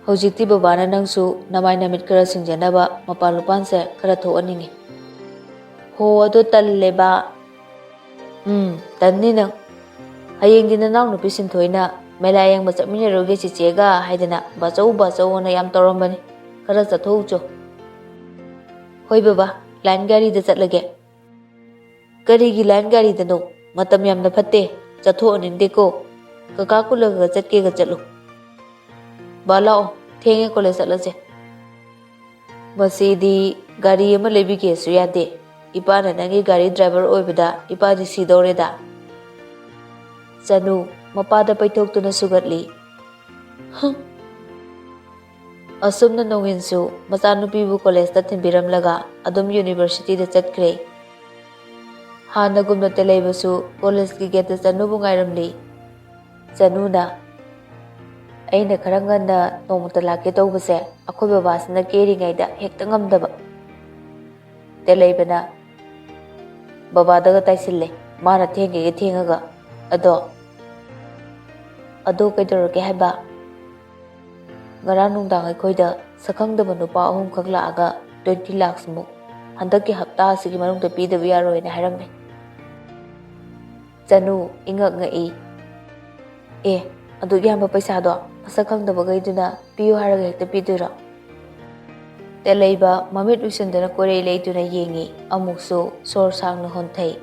ꯍꯧꯖꯤꯛꯇꯤ ꯕꯕꯥꯅ ꯅꯪꯁꯨ ꯅꯃꯥꯏ ꯅꯃꯤꯠ ꯈꯔ ꯁꯤꯡꯖꯅꯕ ꯃꯄꯥꯟ ꯂꯨꯄꯥꯟꯁꯦ ꯈꯔ ꯊꯣꯛꯍꯟꯅꯤꯡꯉꯤ꯫" "ꯍꯣ, ꯑꯗꯣ ꯇꯜꯂꯦꯕ꯫" "ꯎꯝ, ꯇꯟꯅꯤ ꯅꯪ꯫ ꯍꯌꯦꯡꯗꯤ ꯅꯅꯥꯎ ꯅꯨꯄꯤ ꯁꯤꯟꯊꯣꯏꯅ ꯃꯦꯂꯥ ꯌꯦꯡꯕ ꯆꯠꯃꯤꯟꯅꯔꯨꯒꯦ ꯆꯤꯆꯦꯒ ꯍꯥꯏꯗꯅ ꯕꯥꯆꯧ ꯕꯥꯆꯧ ꯑꯅ ꯌꯥꯝ ꯇꯧꯔꯝꯕꯅꯤ꯫ ꯈꯔ ꯆꯠꯊꯣꯛꯎꯆꯣ꯫" "ꯍꯣꯏ ꯕꯕꯥ, ꯂꯥꯏꯟ ꯒꯥꯔꯤꯗ ꯆꯠꯂꯒꯦ꯫" "ꯀꯔꯤꯒꯤ ꯂꯥꯏꯟ ꯒꯥꯔꯤꯗꯅꯣ? ꯃꯇꯝ ꯌꯥꯝꯅ ꯐꯠꯇꯦ, ꯆꯠꯊꯣꯛꯍꯟꯅꯤꯡꯗꯦꯀꯣ꯫ ꯀꯀꯥ ꯀꯨꯜꯂꯒ ꯆꯠꯀꯦꯒ ꯆꯠꯂꯨ꯫ ꯕꯥ ꯂꯥꯛꯑꯣ, ꯊꯦꯡꯉꯦ, ꯀꯣꯂꯦꯖ ꯆꯠꯂꯁꯦ꯫" "ꯃꯁꯤꯗꯤ ꯒꯥꯔꯤ ꯑꯃ ꯂꯩꯕꯤꯒꯦꯁꯨ ꯌꯥꯗꯦ꯫ ꯏꯄꯥꯅ ꯅꯪꯒꯤ ꯒꯥꯔꯤ ꯗ꯭ꯔꯥꯏꯚꯔ ꯑꯣꯏꯕꯗ ꯏꯄꯥꯗꯤ ꯁꯤꯗꯧꯔꯦꯗ꯫" ꯆꯅꯨ ꯃꯄꯥꯗ ꯄꯩꯊꯣꯛꯇꯨꯅ ꯁꯨꯒꯠꯂꯤ꯫ ꯍꯝ꯫ ꯑꯁꯨꯝꯅ ꯅꯣꯡꯏꯟꯁꯨ ꯃꯆꯥꯅꯨꯄꯤꯕꯨ ꯀꯣꯂꯦꯖꯇ ꯊꯤꯟꯕꯤꯔꯝꯂꯒ ꯑꯗꯨꯝ ꯌꯨꯅꯤꯚꯔꯁꯤꯇꯤꯗ ꯆꯠꯈ꯭ꯔꯦ꯫ ꯍꯥꯟꯅꯒꯨꯝꯅ ꯇꯦꯂꯩꯕꯁꯨ ꯀꯣꯂꯦꯖꯀꯤ ꯒꯦꯠꯇ ꯆꯅꯨꯕꯨ ꯉꯥꯏꯔꯝꯂꯤ꯫ ꯆꯅꯨꯅ, ꯑꯩꯅ ꯈꯔ ꯉꯟꯅ ꯅꯣꯡꯃꯇ ꯂꯥꯛꯀꯦ ꯇꯧꯕꯁꯦ ꯑꯩꯈꯣꯏ ꯕꯕꯥꯁꯤꯅ ꯀꯦꯔꯤꯉꯩꯗ ꯍꯦꯛꯇ ꯉꯝꯗꯕ꯫ ꯇꯦꯂꯩꯕꯅ ꯕꯕꯥꯗꯒ ꯇꯥꯏꯁꯤꯜꯂꯦ, ꯃꯥꯅ ꯊꯦꯡꯒꯦꯒ ꯊꯦꯡꯉꯒ꯫ ꯑꯗꯣ, ꯑꯗꯣ ꯀꯩꯗꯧꯔꯒꯦ ꯍꯥꯏꯕ? ꯉꯔꯥꯡ ꯅꯨꯡꯗꯥꯡ ꯑꯩꯈꯣꯏꯗ ꯁꯛꯈꯪꯗꯕ ꯅꯨꯄꯥ ꯑꯍꯨꯝꯈꯛ ꯂꯥꯛꯑꯒ twenty lakhs ꯃꯨꯛ ꯍꯟꯗꯛꯀꯤ ꯍꯞꯇꯥ ꯑꯁꯤꯒꯤ ꯃꯅꯨꯡꯗ ꯄꯤꯗꯕ ꯌꯥꯔꯣꯏꯅ ꯍꯥꯏꯔꯝꯃꯦ꯫ ꯆꯅꯨ ꯏꯉꯛ ꯉꯛꯏ꯫ "ꯑꯦ, ꯑꯗꯨꯛ ꯌꯥꯝꯕ ꯄꯩꯁꯥꯗꯣ ꯃꯁꯛ ꯈꯪꯗꯕꯈꯩꯗꯨꯅ ꯄꯤꯌꯨ ꯍꯥꯏꯔꯒ ꯍꯦꯛꯇ ꯄꯤꯗꯣꯏꯔꯣ?" ꯇꯦꯂꯩꯕ ꯃꯃꯤꯠ ꯎꯏꯁꯤꯟꯗꯅ ꯀꯣꯏꯔꯩ ꯂꯩꯗꯨꯅ ꯌꯦꯡꯉꯤ, ꯑꯃꯨꯛꯁꯨ ꯁꯣꯔ ꯁꯥꯡꯅ ꯍꯣꯟꯊꯩ꯫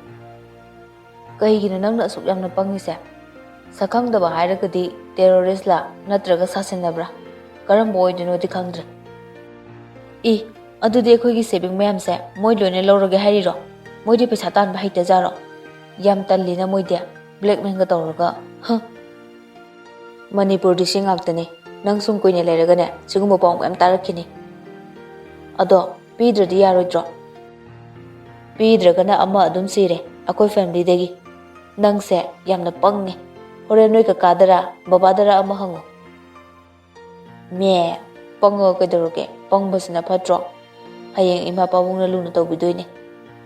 "ꯀꯩꯒꯤꯅꯣ ꯅꯪꯅ ꯑꯁꯨꯛ ꯌꯥꯝꯅ ꯄꯪꯉꯤꯁꯦ? ꯁꯛꯈꯪꯗꯕ ꯍꯥꯏꯔꯒꯗꯤ terrorist ꯂꯥ ꯅꯠꯇ꯭ꯔꯒ ꯁꯥꯁꯤꯟꯅꯕ꯭ꯔꯥ? ꯀꯔꯝꯕ ꯑꯣꯏꯗꯣꯏꯅꯣꯗꯤ ꯈꯪꯗ꯭ꯔꯦ꯫" "ꯏ, ꯑꯗꯨꯗꯤ ꯑꯩꯈꯣꯏꯒꯤ saving ꯃꯌꯥꯝꯁꯦ ꯃꯣꯏ ꯂꯣꯏꯅ ꯂꯧꯔꯒꯦ ꯍꯥꯏꯔꯤꯔꯣ? ꯃꯣꯏꯗꯤ ꯄꯩꯁꯥ ꯇꯥꯟꯕ ꯍꯩꯇꯖꯥꯔꯣ? ꯌꯥꯝ ꯇꯜꯂꯤꯅ ꯃꯣꯏꯗꯤ, blackmail ꯒ ꯇꯧꯔꯒ, ꯍ!" "ꯃꯅꯤꯄꯨꯔꯗꯤ ꯁꯤ ꯉꯥꯛꯇꯅꯤ꯫ ꯅꯪ ꯁꯨꯝ ꯀꯨꯏꯅ ꯂꯩꯔꯒꯅꯦ, ꯁꯤꯒꯨꯝꯕ ꯄꯥꯎ ꯃꯌꯥꯝ ꯇꯥꯔꯛꯈꯤꯅꯤ꯫ ꯑꯗꯣ ꯄꯤꯗ꯭ꯔꯗꯤ ꯌꯥꯔꯣꯏꯗ꯭ꯔꯣ?" "ꯄꯤꯗ꯭ꯔꯒꯅ ꯑꯃ ꯑꯗꯨꯝ ꯁꯤꯔꯦ ꯑꯩꯈꯣꯏ family ꯗꯒꯤ꯫ ꯅꯪꯁꯦ ꯌꯥꯝꯅ ꯄꯪꯉꯦ꯫ ꯍꯣꯔꯦꯟ ꯅꯣꯏ ꯀꯀꯥꯗꯔ ꯕꯕꯥꯗꯔ ꯑꯃ ꯍꯪꯉꯨ꯫" "ꯃꯦ, ꯄꯪꯉꯒ ꯀꯩꯗꯧꯔꯒꯦ? ꯄꯪꯕꯁꯤꯅ ꯐꯠꯇ꯭ꯔꯣ? ꯍꯌꯦꯡ ꯏꯃꯥ ꯄꯥꯕꯨꯡꯅ ꯂꯨꯅ ꯇꯧꯕꯤꯗꯣꯏꯅꯦ꯫"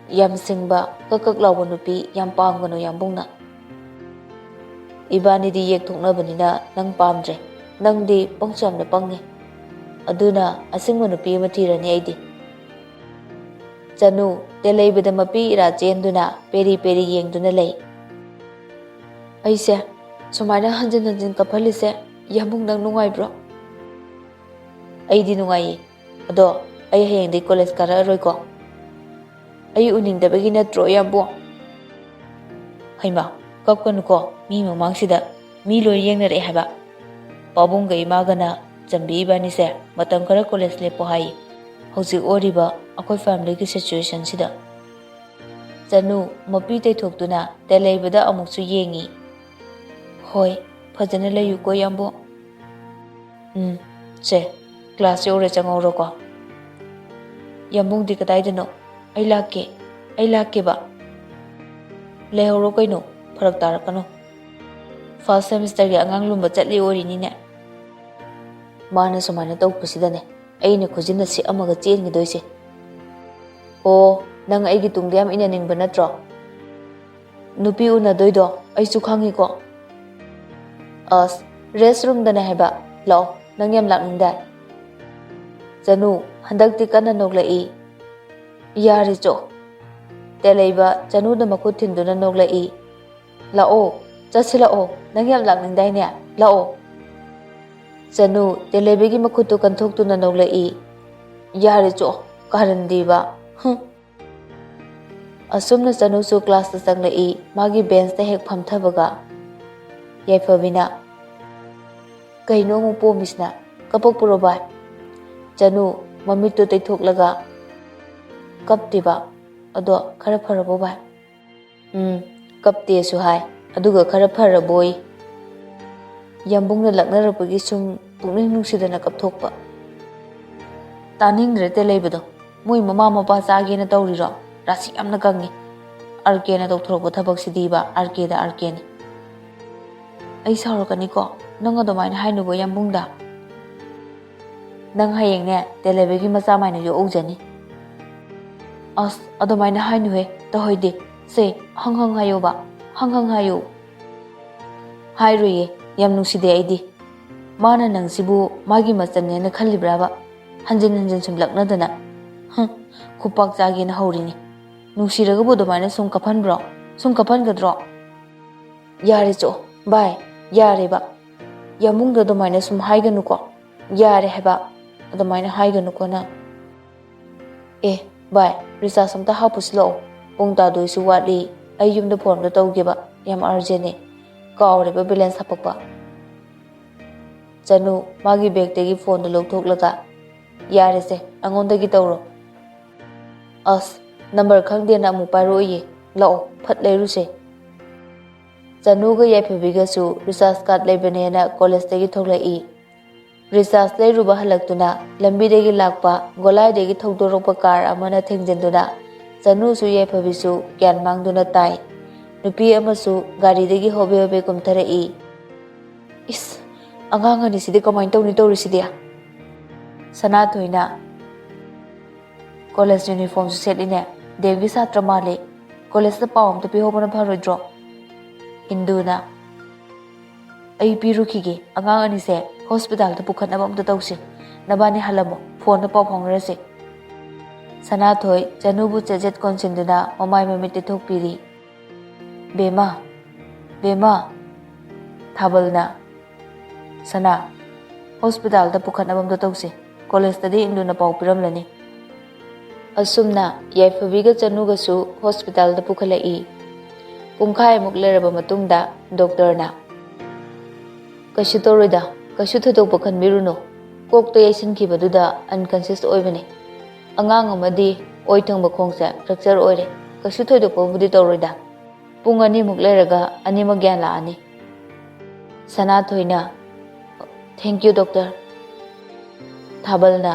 "ꯌꯥꯝ ꯁꯤꯡꯕ, ꯀꯛ ꯀꯛ ꯂꯥꯎꯕ ꯅꯨꯄꯤ ꯌꯥꯝ ꯄꯥꯝꯒꯅꯨ ꯌꯥꯝꯕꯨꯡꯅ꯫ ꯏꯕꯥꯅꯤꯗꯤ ꯌꯦꯛ ꯊꯣꯛꯅꯕꯅꯤꯅ ꯅꯪ ꯄꯥꯝꯗ꯭ꯔꯦ꯫ ꯅꯪꯗꯤ ꯄꯪꯁꯨ ꯌꯥꯝꯅ ꯄꯪꯉꯦ꯫ ꯑꯗꯨꯅ ꯑꯁꯤꯡꯕ ꯅꯨꯄꯤ ꯑꯃ ꯊꯤꯔꯅꯤ ꯑꯩꯗꯤ꯫" ꯆꯅꯨ ꯇꯦꯂꯩꯕꯗ ꯃꯄꯤ ꯏꯔꯥ ꯆꯦꯟꯗꯨꯅ ꯄꯦꯔꯤ ꯄꯦꯔꯤ ꯌꯦꯡꯗꯨꯅ ꯂꯩ꯫ "ꯑꯩꯁꯦ ꯁꯨꯃꯥꯏꯅ ꯍꯟꯖꯤꯟ ꯍꯟꯖꯤꯟ ꯀꯞꯍꯜꯂꯤꯁꯦ, ꯌꯥꯝꯕꯨꯡ ꯅꯪ ꯅꯨꯡꯉꯥꯏꯕ꯭ꯔꯣ?" "ꯑꯩꯗꯤ ꯅꯨꯡꯉꯥꯏꯌꯦ꯫ ꯑꯗꯣ ꯑꯩ ꯍꯌꯦꯡꯗꯤ college ꯀꯥꯔꯛꯑꯔꯣꯏꯀꯣ? ꯑꯩ ꯎꯅꯤꯡꯗꯕꯒꯤ ꯅꯠꯇ꯭ꯔꯣ, ꯌꯥꯝꯕꯨꯡ?" "ꯍꯩꯃꯥ, ꯀꯞꯀꯅꯨꯀꯣ, ꯃꯤ ꯃꯃꯥꯡꯁꯤꯗ꯫ ꯃꯤ ꯂꯣꯏ ꯌꯦꯡꯅꯔꯛꯑꯦ ꯍꯥꯏꯕ꯫" "ꯄꯥꯕꯨꯡꯒ ꯏꯃꯥꯒꯅ ꯆꯝꯕꯤ ꯏꯕꯥꯅꯤꯁꯦ ꯃꯇꯝ ꯈꯔ college ꯂꯦꯞꯄꯣ ꯍꯥꯏꯌꯦ, ꯍꯧꯖꯤꯛ ꯑꯣꯏꯔꯤꯕ ꯑꯩꯈꯣꯏ family ꯒꯤ situation ꯁꯤꯗ꯫" ꯆꯅꯨ ꯃꯄꯤ ꯇꯩꯊꯣꯛꯇꯨꯅ ꯇꯦꯂꯩꯕꯗ ꯑꯃꯨꯛꯁꯨ ꯌꯦꯡꯉꯤ꯫ "ꯍꯣꯏ, ꯐꯖꯅ ꯂꯩꯌꯨꯀꯣ, ꯌꯥꯝꯕꯨꯡ꯫" "ꯎꯝ, ꯁꯦ, class ꯌꯧꯔꯦ, ꯆꯪꯍꯧꯔꯣꯀꯣ꯫" "ꯌꯥꯝꯕꯨꯡꯗꯤ ꯀꯗꯥꯏꯗꯅꯣ? ꯑꯩ ꯂꯥꯛꯀꯦ, ꯑꯩ ꯂꯥꯛꯀꯦꯕ꯫" "ꯂꯩꯍꯧꯔꯣ ꯀꯩꯅꯣ, ꯐꯔꯛ ꯇꯥꯔꯛꯀꯅꯣ꯫ First semester ꯒꯤ ꯑꯉꯥꯡ ꯂꯨꯝꯕ ꯆꯠꯂꯤ ꯑꯣꯏꯔꯤꯅꯤꯅꯦ꯫ ꯃꯥꯅ ꯁꯨꯃꯥꯏꯅ ꯇꯧꯕꯁꯤꯗꯅꯦ ꯑꯩꯅ ꯈꯨꯖꯤꯟꯅ ꯁꯤꯛꯑꯝꯃꯒ ꯆꯦꯟꯈꯤꯗꯣꯏꯁꯦ꯫ ꯑꯣ, ꯅꯪ ꯑꯩꯒꯤ ꯇꯨꯡꯗ ꯌꯥꯝ ꯏꯟꯅꯅꯤꯡꯕ ꯅꯠꯇ꯭ꯔꯣ? ꯅꯨꯄꯤ ꯎꯅꯗꯣꯏꯗꯣ ꯑꯩꯁꯨ ꯈꯪꯉꯤꯀꯣ꯫ ꯑꯁ, ꯔꯦꯁ ꯔꯨꯝꯗꯅꯦ ꯍꯥꯏꯕ꯫ ꯂꯥꯛꯑꯣ, ꯅꯪ ꯌꯥꯝ ꯂꯥꯛꯅꯤꯡꯗꯥꯏ? ꯆꯅꯨ ꯍꯟꯗꯛꯇꯤ ꯀꯟꯅ ꯅꯣꯛꯂꯛꯏ꯫ ꯌꯥꯔꯦ ꯆꯣ꯫ ꯇꯦꯂꯩꯕ ꯆꯅꯨꯗ ꯃꯈꯨꯠ ꯊꯤꯟꯗꯨꯅ ꯅꯣꯛꯂꯛꯏ꯫ ꯂꯥꯛꯑꯣ, ꯆꯠꯁꯤ ꯂꯥꯛꯑꯣ, ꯅꯪ ꯌꯥꯝ ꯂꯥꯛꯅꯤꯡꯗꯥꯏꯅꯦ? ꯂꯥꯛꯑꯣ꯫ ꯆꯅꯨ ꯇꯦꯂꯩꯕꯒꯤ ꯃꯈꯨꯠꯇꯨ ꯀꯟꯊꯣꯛꯇꯨꯅ ꯅꯣꯛꯂꯛꯏ꯫ ꯌꯥꯔꯦ ꯆꯣ, ꯀꯥꯔꯟꯗꯤꯕ꯫ ꯍꯨꯝ꯫ ꯑꯁꯨꯝꯅ ꯆꯅꯨꯁꯨ ꯀ꯭ꯂꯥꯁꯇ ꯆꯪꯂꯛꯏ꯫ ꯃꯥꯒꯤ ꯕꯦꯟꯁꯇ ꯍꯦꯛ ꯐꯝꯊꯕꯒ ꯌꯥꯏꯐꯕꯤꯅ, "ꯀꯩꯅꯣ ꯑꯃꯨꯛ ꯄꯣꯝꯃꯤꯁꯤꯅ? ꯀꯞꯄꯛꯄ꯭ꯔꯣ ꯚꯥꯏ?" ꯆꯅꯨ ꯃꯃꯤꯠꯇꯨ ꯇꯩꯊꯣꯛꯂꯒ, "ꯀꯞꯇꯦꯕ꯫ ꯑꯗꯣ ꯈꯔ ꯐꯔꯕꯣ ꯚꯥꯏ?" "ꯎꯝ, ꯀꯞꯇꯦꯁꯨ ꯍꯥꯏ, ꯑꯗꯨꯒ ꯈꯔ ꯐꯔꯕꯣꯏ?" ꯌꯥꯝꯕꯨꯡꯅ ꯂꯛꯅꯔꯛꯄꯒꯤ ꯁꯨꯝ ꯄꯨꯛꯅꯤꯡ ꯅꯨꯡꯁꯤꯗꯅ ꯀꯞꯊꯣꯛꯄ꯫ ꯇꯥꯅꯤꯡꯗ꯭ꯔꯦ ꯇꯦꯂꯩꯕꯗꯣ꯫ ꯃꯣꯏ ꯃꯃꯥ ꯃꯄꯥ ꯆꯥꯒꯦꯅ ꯇꯧꯔꯤꯔꯣ? ꯔꯥꯁꯤ ꯌꯥꯝꯅ ꯀꯪꯉꯤ꯫ ꯑꯥꯔ ꯀꯦꯅ ꯇꯧꯊꯣꯔꯛꯄ ꯊꯕꯛꯁꯤꯗꯤꯕ, ꯑꯥꯔ ꯀꯦꯗ ꯑꯥꯔ ꯀꯦꯅꯤ꯫ ꯑꯩ ꯁꯥꯎꯔꯛꯀꯅꯤꯀꯣ, ꯅꯪ ꯑꯗꯨꯃꯥꯏꯅ ꯍꯥꯏꯅꯨꯕ ꯌꯥꯝꯕꯨꯡꯗ꯫ ꯅꯪ ꯍꯌꯦꯡꯅꯦ ꯇꯦꯂꯩꯕꯒꯤ ꯃꯆꯥ ꯃꯥꯏꯅ ꯌꯣꯛꯍꯧꯖꯅꯤ꯫ ꯑꯁ, ꯑꯗꯨꯃꯥꯏꯅ ꯍꯥꯏꯅꯨꯍꯦ, ꯇꯧꯍꯩꯗꯦ꯫ ꯁꯦ, ꯍꯪ ꯍꯪ ꯍꯥꯏꯌꯣꯕ, ꯍꯪ ꯍꯪ ꯍꯥꯏꯌꯨ꯫ ꯍꯥꯏꯔꯣꯏꯌꯦ, ꯌꯥꯝ ꯅꯨꯡꯁꯤꯗꯦ ꯑꯩꯗꯤ꯫ ꯃꯥꯅ ꯅꯪꯁꯤꯕꯨ ꯃꯥꯒꯤ ꯃꯆꯟꯅꯦꯅ ꯈꯜꯂꯤꯕ꯭ꯔꯥꯕ? ꯍꯟꯖꯤꯟ ꯍꯟꯖꯤꯟ ꯁꯨꯝ ꯂꯛꯅꯗꯅ꯫ ꯍꯨꯝ, ꯈꯨꯄꯥꯛ ꯆꯥꯒꯦꯅ ꯍꯧꯔꯤꯅꯤ꯫ ꯅꯨꯡꯁꯤꯔꯒꯕꯨ ꯑꯗꯨꯃꯥꯏꯅ ꯁꯨꯝ ꯀꯞꯍꯟꯕ꯭ꯔꯣ? ꯁꯨꯝ ꯀꯞꯍꯟꯒꯗ꯭ꯔꯣ? ꯌꯥꯔꯦ ꯆꯣ, ꯚꯥꯏ, ꯌꯥꯔꯦꯕ꯫ ꯌꯥꯝꯕꯨꯡꯗꯣ ꯑꯗꯨꯃꯥꯏꯅ ꯁꯨꯝ ꯍꯥꯏꯒꯅꯨꯀꯣ꯫ ꯌꯥꯔꯦ ꯍꯥꯏꯕ, ꯑꯗꯨꯃꯥꯏꯅ ꯍꯥꯏꯒꯅꯨꯀꯣ ꯅꯪ꯫ ꯑꯦ, ꯚꯥꯏ, ꯔꯤꯆꯥꯔꯖ ꯑꯝꯇ ꯍꯥꯞꯄꯨꯁꯤ ꯂꯥꯛꯑꯣ꯫ ꯄꯨꯡ ꯇꯥꯗꯣꯏꯁꯨ ꯋꯥꯠꯂꯤ꯫ ꯑꯩ ꯌꯨꯝꯗ ꯐꯣꯟ ꯑꯝꯇ ꯇꯧꯒꯦꯕ, ꯌꯥꯝ ꯑꯔꯖꯦꯟꯅꯦ꯫ ꯀꯥꯎꯔꯦꯕ ꯕꯦꯂꯦꯟꯁ ꯍꯥꯞꯄꯛꯄ꯫ ꯆꯅꯨ ꯃꯥꯒꯤ ꯕꯦꯒꯇꯒꯤ ꯐꯣꯟꯗꯨ ꯂꯧꯊꯣꯛꯂꯒ, "ꯌꯥꯔꯦꯁꯦ, ꯑꯩꯉꯣꯟꯗꯒꯤ ꯇꯧꯔꯣ꯫" "ꯑꯁ, ꯅꯝꯕꯔ ꯈꯪꯗꯦꯅ ꯑꯃꯨꯛ ꯄꯥꯏꯔꯛꯑꯣꯏꯌꯦ꯫ ꯂꯥꯛꯑꯣ, ꯐꯠ ꯂꯩꯔꯨꯁꯦ꯫" ꯆꯅꯨꯒ ꯌꯥꯏꯐꯕꯤꯒꯁꯨ ꯔꯤꯆꯥꯔꯖ ꯀꯥꯔꯗ ꯂꯩꯕꯅꯦꯅ ꯀꯣꯂꯦꯖꯇꯒꯤ ꯊꯣꯛꯂꯛꯏ꯫ ꯔꯤꯆꯥꯔꯖ ꯂꯩꯔꯨꯕ ꯍꯜꯂꯛꯇꯨꯅ ꯂꯝꯕꯤꯗꯒꯤ ꯂꯥꯛꯄ ꯒꯣꯂꯥꯏꯗꯒꯤ ꯊꯧꯗꯣꯔꯛꯄ ꯀꯥꯔ ꯑꯃꯅ ꯊꯦꯡꯖꯤꯟꯗꯨꯅ ꯆꯅꯨꯁꯨ ꯌꯥꯏꯐꯕꯤꯁꯨ ꯒ꯭ꯌꯥꯟ ꯃꯥꯡꯗꯨꯅ ꯇꯥꯏ꯫ ꯅꯨꯄꯤ ꯑꯃꯁꯨ ꯒꯥꯔꯤꯗꯒꯤ ꯍꯣꯕꯦ ꯍꯣꯕꯦ ꯀꯨꯝꯊꯔꯛꯏ꯫ "ꯏꯁ, ꯑꯉꯥꯡ ꯑꯅꯤꯁꯤꯗꯤ ꯀꯃꯥꯏꯅ ꯇꯧꯅꯤ ꯇꯧꯔꯤꯁꯤꯗꯤ? ꯁꯅꯥꯊꯣꯏꯅ, "ꯀꯣꯂꯦꯖ ꯌꯨꯅꯤꯐꯣꯔꯝꯁꯨ ꯁꯦꯠꯂꯤꯅꯦ, ꯗꯦꯝꯒꯤ ꯁꯥꯇ꯭ꯔ ꯃꯥꯜꯂꯤ, ꯀꯣꯂꯦꯖꯇ ꯄꯥꯎ ꯑꯝꯇ ꯄꯤꯍꯧꯕꯅ ꯐꯔꯣꯏꯗ꯭ꯔꯣ?" ꯏꯟꯗꯨꯅ, "ꯑꯩ ꯄꯤꯔꯨꯈꯤꯒꯦ, ꯑꯉꯥꯡ ꯑꯅꯤꯁꯦ ꯍꯣꯁꯄꯤꯇꯥꯜꯗ ꯄꯨꯈꯠꯅꯕ ꯑꯝꯇ ꯇꯧꯁꯤ, ꯅꯕꯥꯅꯤ ꯍꯜꯂꯝꯃꯣ, ꯐꯣꯟꯗ ꯄꯥꯎ ꯐꯥꯎꯅꯔꯁꯤ꯫" ꯁꯅꯥꯊꯣꯏ ꯆꯅꯨꯕꯨ ꯆꯦꯠ ꯆꯦꯠ ꯀꯣꯟꯁꯤꯟꯗꯨꯅ ꯃꯃꯥꯏ ꯃꯃꯤꯠ ꯇꯩꯊꯣꯛꯄꯤꯔꯤ꯫ "ꯕꯦꯝꯃ, ꯕꯦꯝꯃ!" ꯊꯥꯕꯜꯅ, "ꯁꯅꯥ, ꯍꯣꯁꯄꯤꯇꯥꯜꯗ ꯄꯨꯈꯠꯅꯕ ꯑꯝꯇ ꯇꯧꯁꯤ, ꯀꯣꯂꯦꯖꯇꯗꯤ ꯏꯟꯗꯨꯅ ꯄꯥꯎ ꯄꯤꯔꯝꯂꯅꯤ꯫" ꯑꯁꯨꯝꯅ ꯌꯥꯏꯐꯕꯤꯒ ꯆꯅꯨꯒꯁꯨ ꯍꯣꯁꯄꯤꯇꯥꯜꯗ ꯄꯨꯈꯠꯂꯛꯏ꯫ ꯄꯨꯡꯈꯥꯏꯃꯨꯛ ꯂꯩꯔꯕ ꯃꯇꯨꯡꯗ ꯗꯣꯛꯇꯔꯅ, "ꯀꯩꯁꯨ ꯇꯧꯔꯣꯏꯗ, ꯀꯩꯁꯨ ꯊꯣꯏꯗꯣꯛꯄ ꯈꯟꯕꯤꯔꯨꯅꯨ, ꯀꯣꯛꯇ ꯌꯩꯁꯤꯟꯈꯤꯕꯗꯨꯗ ꯑꯟꯀꯟꯁꯤꯌꯁ ꯑꯣꯏꯕꯅꯤ꯫ ꯑꯉꯥꯡ ꯑꯃꯗꯤ ꯑꯣꯏ ꯊꯪꯕ ꯈꯣꯡꯁꯦ ꯐ꯭ꯔꯦꯛꯆꯔ ꯑꯣꯏꯔꯦ, ꯀꯩꯁꯨ ꯊꯣꯏꯗꯣꯛꯄꯕꯨꯗꯤ ꯇꯧꯔꯣꯏꯗ꯫ ꯄꯨꯡ ꯑꯅꯤꯃꯨꯛ ꯂꯩꯔꯒ ꯑꯅꯤꯃꯛ ꯒ꯭ꯌꯥꯟ ꯂꯥꯛꯑꯅꯤ꯫" ꯁꯅꯥꯊꯣꯏꯅ, "Thank you, doctor꯫" ꯊꯥꯕꯜꯅ,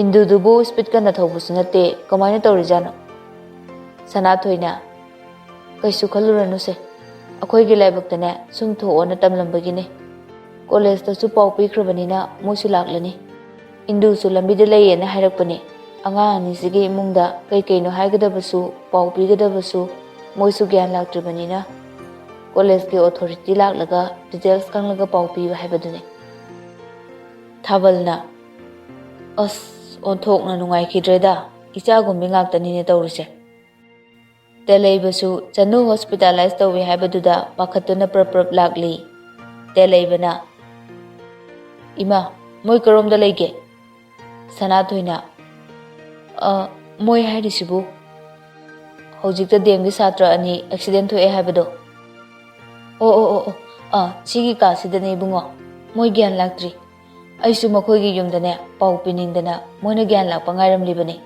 "ꯏꯟꯗꯨꯗꯨꯕꯨ ꯁ꯭ꯄꯤꯠ ꯀꯟꯅ ꯊꯧꯕꯁꯨ ꯅꯠꯇꯦ, ꯀꯃꯥꯏꯅ ꯇꯧꯔꯤꯖꯥꯠꯅꯣ?" ꯁꯅꯥꯊꯣꯏꯅ, "ꯀꯩꯁꯨ ꯈꯜꯂꯨꯔꯅꯨꯁꯦ, ꯑꯩꯈꯣꯏꯒꯤ ꯂꯥꯏꯕꯛꯇꯅꯦ ꯁꯨꯝ ꯊꯣꯛꯑꯣꯅ ꯇꯝꯂꯝꯕꯒꯤꯅꯦ꯫ ꯀꯣꯂꯦꯖꯇꯁꯨ ꯄꯥꯎ ꯄꯤꯈ꯭ꯔꯕꯅꯤꯅ ꯃꯣꯏꯁꯨ ꯂꯥꯛꯂꯅꯤ꯫ ꯏꯟꯗꯨꯁꯨ ꯂꯝꯕꯤꯗ ꯂꯩꯌꯦꯅ ꯍꯥꯏꯔꯛꯄꯅꯦ꯫ ꯑꯉꯥꯡ ꯑꯅꯤꯁꯤꯒꯤ ꯏꯃꯨꯡꯗ ꯀꯩ ꯀꯩꯅꯣ ꯍꯥꯏꯒꯗꯕꯁꯨ, ꯄꯥꯎ ꯄꯤꯒꯗꯕꯁꯨ ꯃꯣꯏꯁꯨ ꯒ꯭ꯌꯥꯟ ꯂꯥꯛꯇ꯭ꯔꯤꯕꯅꯤꯅ ꯀꯣꯂꯦꯖꯀꯤ ꯑꯣꯊꯣꯔꯤꯇꯤ ꯂꯥꯛꯂꯒ ꯗꯤꯇꯦꯜꯁ ꯈꯪꯂꯒ ꯄꯥꯎ ꯄꯤꯌꯨ ꯍꯥꯏꯕꯗꯨꯅꯦ꯫" ꯊꯥꯕꯜꯅ, "ꯑꯁ, ꯑꯣꯟꯊꯣꯛꯅ ꯅꯨꯡꯉꯥꯏꯈꯤꯗ꯭ꯔꯦꯗ, ꯏꯆꯥꯒꯨꯝꯕꯤ ꯉꯥꯛꯇꯅꯤꯅꯦ ꯇꯧꯔꯤꯁꯦ꯫" ꯇꯦꯂꯩꯕꯁꯨ ꯆꯅꯨ ꯍꯣꯁꯄꯤꯇꯥꯂꯥꯏꯁ ꯇꯧꯏ ꯍꯥꯏꯕꯗꯨꯗ ꯄꯥꯈꯠꯇꯨꯅ ꯄ꯭ꯔꯞ ꯄ꯭ꯔꯞ ꯂꯥꯛꯂꯤ꯫ ꯇꯦꯂꯩꯕꯅ, "ꯏꯃꯥ, ꯃꯣꯏ ꯀꯔꯣꯝꯗ ꯂꯩꯒꯦ?" ꯁꯅꯥꯊꯣꯏꯅ, "ꯑ, ꯃꯣꯏ ꯍꯥꯏꯔꯤꯁꯤꯕꯨ?" "ꯍꯧꯖꯤꯛꯇ ꯗꯦꯝꯒꯤ ꯁꯥꯇ꯭ꯔ ꯑꯅꯤ ꯑꯦꯛꯁꯤꯗꯦꯟ ꯊꯣꯛꯑꯦ ꯍꯥꯏꯕꯗꯣ?" "ꯑꯣ, ꯑꯣ, ꯑꯣ, ꯑꯣ, ꯑꯥ, ꯁꯤꯒꯤ ꯀꯥꯁꯤꯗꯅꯦ ꯏꯕꯨꯡꯉꯣ꯫ ꯃꯣꯏ ꯒ꯭ꯌꯥꯟ ꯂꯥꯛꯇ꯭ꯔꯤ꯫ ꯑꯩꯁꯨ ꯃꯈꯣꯏꯒꯤ ꯌꯨꯝꯗꯅꯦ ꯄꯥꯎ ꯄꯤꯅꯤꯡꯗꯅ ꯃꯣꯏꯅ ꯒ꯭ꯌꯥꯟ ꯂꯥꯛꯄ ꯉꯥꯏꯔꯝꯂꯤꯕꯅꯤ꯫"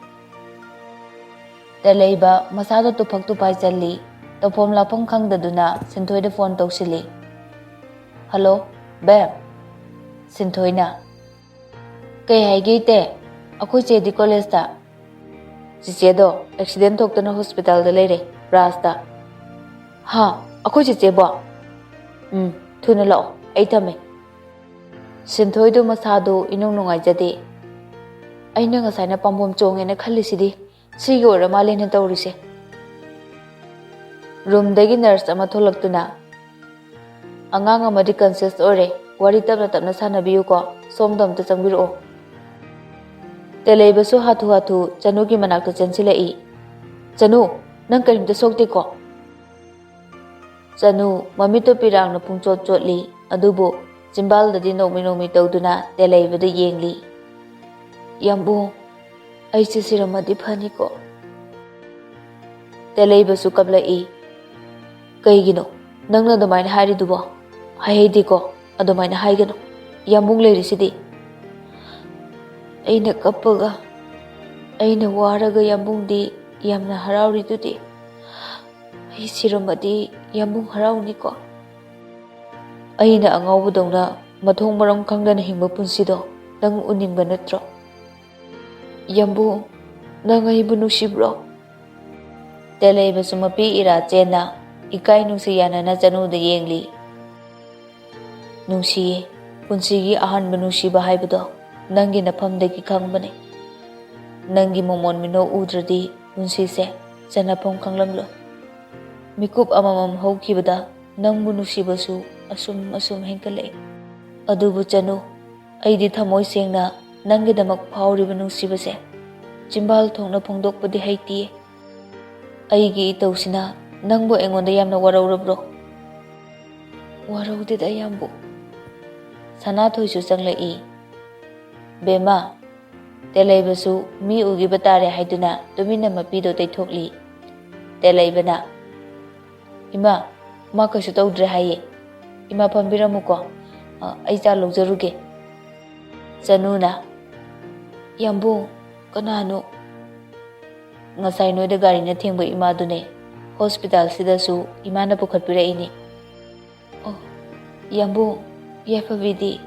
ꯇꯦꯂꯩꯕ ꯃꯁꯥꯗꯣ ꯇꯨꯐꯛ ꯇꯨꯐꯥꯏ ꯆꯜꯂꯤ꯫ ꯇꯧꯐꯝ ꯂꯥꯛꯐꯝ ꯈꯪꯗꯗꯨꯅ ꯁꯤꯟꯊꯣꯏꯗ ꯐꯣꯟ ꯇꯧꯁꯤꯜꯂꯤ꯫ "ꯍꯜꯂꯣ, ꯕꯦꯝ꯫" ꯁꯤꯟꯊꯣꯏꯅ, "ꯀꯩ ꯍꯥꯏꯒꯦ ꯏꯇꯦ? ꯑꯩꯈꯣꯏ ꯆꯦꯗꯤ ꯀꯣꯂꯦꯖꯇ?" "ꯆꯤꯆꯦꯗꯣ ꯑꯦꯛꯁꯤꯗꯦꯟ ꯊꯣꯛꯇꯅ ꯍꯣꯁꯄꯤꯇꯥꯜꯗ ꯂꯩꯔꯦ, ꯕ꯭ꯔꯥꯁꯇ꯫" "ꯍꯥ? ꯑꯩꯈꯣꯏ ꯆꯤꯆꯦꯕꯣ?" "ꯎꯝ, ꯊꯨꯅ ꯂꯥꯛꯑꯣ, ꯑꯩ ꯊꯝꯃꯦ꯫ ꯁꯤꯟꯊꯣꯏꯗꯨ ꯃꯁꯥꯗꯨ ꯏꯅꯨꯡ ꯅꯨꯡꯉꯥꯏꯖꯗꯦ꯫ ꯑꯩꯅ ꯉꯁꯥꯏꯅ ꯄꯥꯝꯕꯣꯝ ꯆꯣꯡꯉꯦꯅ ꯈꯜꯂꯤꯁꯤꯗꯤ ꯁꯤꯒꯤ ꯑꯣꯏꯔ ꯃꯥꯜꯂꯦꯅ ꯇꯧꯔꯤꯁꯦ꯫ ꯔꯨꯝꯗꯒꯤ ꯅꯔꯁ ꯑꯃ ꯊꯣꯛꯂꯛꯇꯨꯅ, "ꯑꯉꯥꯡ ꯑꯃꯗꯤ ꯀꯟꯁꯤꯌꯁ ꯑꯣꯏꯔꯦ, ꯋꯥꯔꯤ ꯇꯞꯅ ꯇꯞꯅ ꯁꯥꯟꯅꯕꯤꯌꯨꯀꯣ, ꯁꯣꯝꯗ ꯑꯝꯇ ꯆꯪꯕꯤꯔꯛꯑꯣ꯫" ꯇꯦꯂꯩꯕꯁꯨ ꯍꯥꯊꯨ ꯍꯥꯊꯨ ꯆꯅꯨꯒꯤ ꯃꯅꯥꯛꯇ ꯆꯦꯟꯁꯤꯜꯂꯛꯏ꯫ "ꯆꯅꯨ, ꯅꯪ ꯀꯔꯤꯝꯇ ꯁꯣꯛꯇꯦꯀꯣ?" ꯆꯅꯨ ꯃꯃꯤꯠꯇꯨ ꯄꯤꯔꯥꯡꯅ ꯄꯨꯡꯆꯣꯠ ꯆꯣꯠꯂꯤ, ꯑꯗꯨꯕꯨ ꯆꯤꯝꯕꯥꯜꯗꯗꯤ ꯅꯣꯛꯃꯤ ꯅꯣꯛꯃꯤ ꯇꯧꯗꯨꯅ ꯇꯦꯂꯩꯕꯗ ꯌꯦꯡꯂꯤ꯫ "ꯌꯥꯝꯕꯨꯡ, ꯑꯩꯁꯦ ꯁꯤꯔꯝꯃꯗꯤ ꯐꯅꯤꯀꯣ?" ꯇꯦꯂꯩꯕꯁꯨ ꯀꯞꯂꯛꯏ꯫ "ꯀꯩꯒꯤꯅꯣ ꯅꯪꯅ ꯑꯗꯨꯃꯥꯏꯅ ꯍꯥꯏꯔꯤꯗꯨꯕꯣ? ꯍꯥꯏꯍꯩꯗꯦꯀꯣ, ꯑꯗꯨꯃꯥꯏꯅ ꯍꯥꯏꯒꯅꯨ꯫ ꯌꯥꯝꯕꯨꯡ ꯂꯩꯔꯤꯁꯤꯗꯤ꯫" "ꯑꯩꯅ ꯀꯞꯄꯒ, ꯑꯩꯅ ꯋꯥꯔꯒ ꯌꯥꯝꯕꯨꯡꯗꯤ ꯌꯥꯝꯅ ꯍꯔꯥꯎꯔꯤꯗꯨꯗꯤ꯫ ꯑꯩ ꯁꯤꯔꯝꯃꯗꯤ ꯌꯥꯝꯕꯨꯡ ꯍꯔꯥꯎꯅꯤꯀꯣ?" "ꯑꯩꯅ ꯑꯉꯥꯎꯕꯗꯧꯅ ꯃꯊꯣꯡ ꯃꯔꯝ ꯈꯪꯗꯅ ꯍꯤꯡꯕ ꯄꯨꯟꯁꯤꯗꯣ ꯅꯪ ꯎꯅꯤꯡꯕ ꯅꯠꯇ꯭ꯔꯣ?" "ꯌꯥꯝꯕꯨꯡ, ꯅꯪ ꯑꯩꯕꯨ ꯅꯨꯡꯁꯤꯕ꯭ꯔꯣ?" ꯇꯦꯂꯩꯕꯁꯨ ꯃꯄꯤ ꯏꯔꯥ ꯆꯦꯟꯅ ꯏꯀꯥꯏ ꯅꯨꯡꯁꯤ ꯌꯥꯅꯅ ꯆꯅꯨꯗ ꯌꯦꯡꯂꯤ꯫ "ꯅꯨꯡꯁꯤꯌꯦ, ꯄꯨꯟꯁꯤꯒꯤ ꯑꯍꯥꯟꯕ ꯅꯨꯡꯁꯤꯕ ꯍꯥꯏꯕꯗꯣ ꯅꯪꯒꯤ ꯅꯐꯝꯗꯒꯤ ꯈꯪꯕꯅꯦ꯫ ꯅꯪꯒꯤ ꯃꯣꯃꯣꯟ ꯃꯤꯅꯣꯛ ꯎꯗ꯭ꯔꯗꯤ ꯄꯨꯟꯁꯤꯁꯦ ꯆꯟꯅꯐꯝ ꯈꯪꯂꯝꯂꯣꯏ꯫ ꯃꯤꯀꯨꯞ ꯑꯃꯃꯝ ꯍꯧꯈꯤꯕꯗ ꯅꯪꯕꯨ ꯅꯨꯡꯁꯤꯕꯁꯨ ꯑꯁꯨꯝ ꯑꯁꯨꯝ ꯍꯦꯟꯒꯠꯂꯛꯏ꯫ ꯑꯗꯨꯕꯨ ꯆꯅꯨ, ꯑꯩꯗꯤ ꯊꯃꯣꯏ ꯁꯦꯡꯅ ꯅꯪꯒꯤꯗꯃꯛ ꯐꯥꯎꯔꯤꯕ ꯅꯨꯡꯁꯤꯕꯁꯦ ꯆꯤꯝꯕꯥꯜ ꯊꯣꯛꯅ ꯐꯣꯡꯗꯣꯛꯄꯗꯤ ꯍꯩꯇꯤꯌꯦ꯫ ꯑꯩꯒꯤ ꯏꯇꯧꯁꯤꯅ ꯅꯪꯕꯨ ꯑꯩꯉꯣꯟꯗ ꯌꯥꯝꯅ ꯋꯥꯔꯧꯔꯕ꯭ꯔꯣ?" "ꯋꯥꯔꯧꯗꯦꯗ, ꯏꯌꯥꯝꯕꯨ꯫" ꯁꯅꯥꯊꯣꯏꯁꯨ ꯆꯪꯂꯛꯏ꯫ "ꯕꯦꯝꯃ, ꯇꯦꯂꯩꯕꯁꯨ ꯃꯤ ꯎꯈꯤꯕ ꯇꯥꯔꯦ" ꯍꯥꯏꯗꯨꯅ ꯇꯨꯃꯤꯟꯅ ꯃꯄꯤꯗꯣ ꯇꯩꯊꯣꯛꯂꯤ꯫ ꯇꯦꯂꯩꯕꯅ, "ꯏꯃꯥ, ꯃꯥ ꯀꯩꯁꯨ ꯇꯧꯗ꯭ꯔꯦ ꯍꯥꯏꯌꯦ꯫ ꯏꯃꯥ, ꯐꯝꯕꯤꯔꯝꯃꯨꯀꯣ꯫ ꯑ, ꯑꯩ ꯆꯥ ꯂꯧꯖꯔꯨꯒꯦ꯫" ꯆꯅꯨꯅ, "ꯌꯥꯝꯕꯨꯡ, ꯀꯅꯥꯅꯣ?" "ꯉꯁꯥꯏ ꯅꯣꯏꯗ ꯒꯥꯔꯤꯅ ꯊꯦꯡꯕ ꯏꯃꯥꯗꯨꯅꯦ꯫ ꯍꯣꯁꯄꯤꯇꯥꯜꯁꯤꯗꯁꯨ ꯏꯃꯥꯅ ꯄꯨꯈꯠꯄꯤꯔꯛꯏꯅꯦ꯫" "ꯑꯣ, ꯌꯥꯝꯕꯨꯡ, ꯌꯥꯏꯐꯕꯤꯗꯤ?"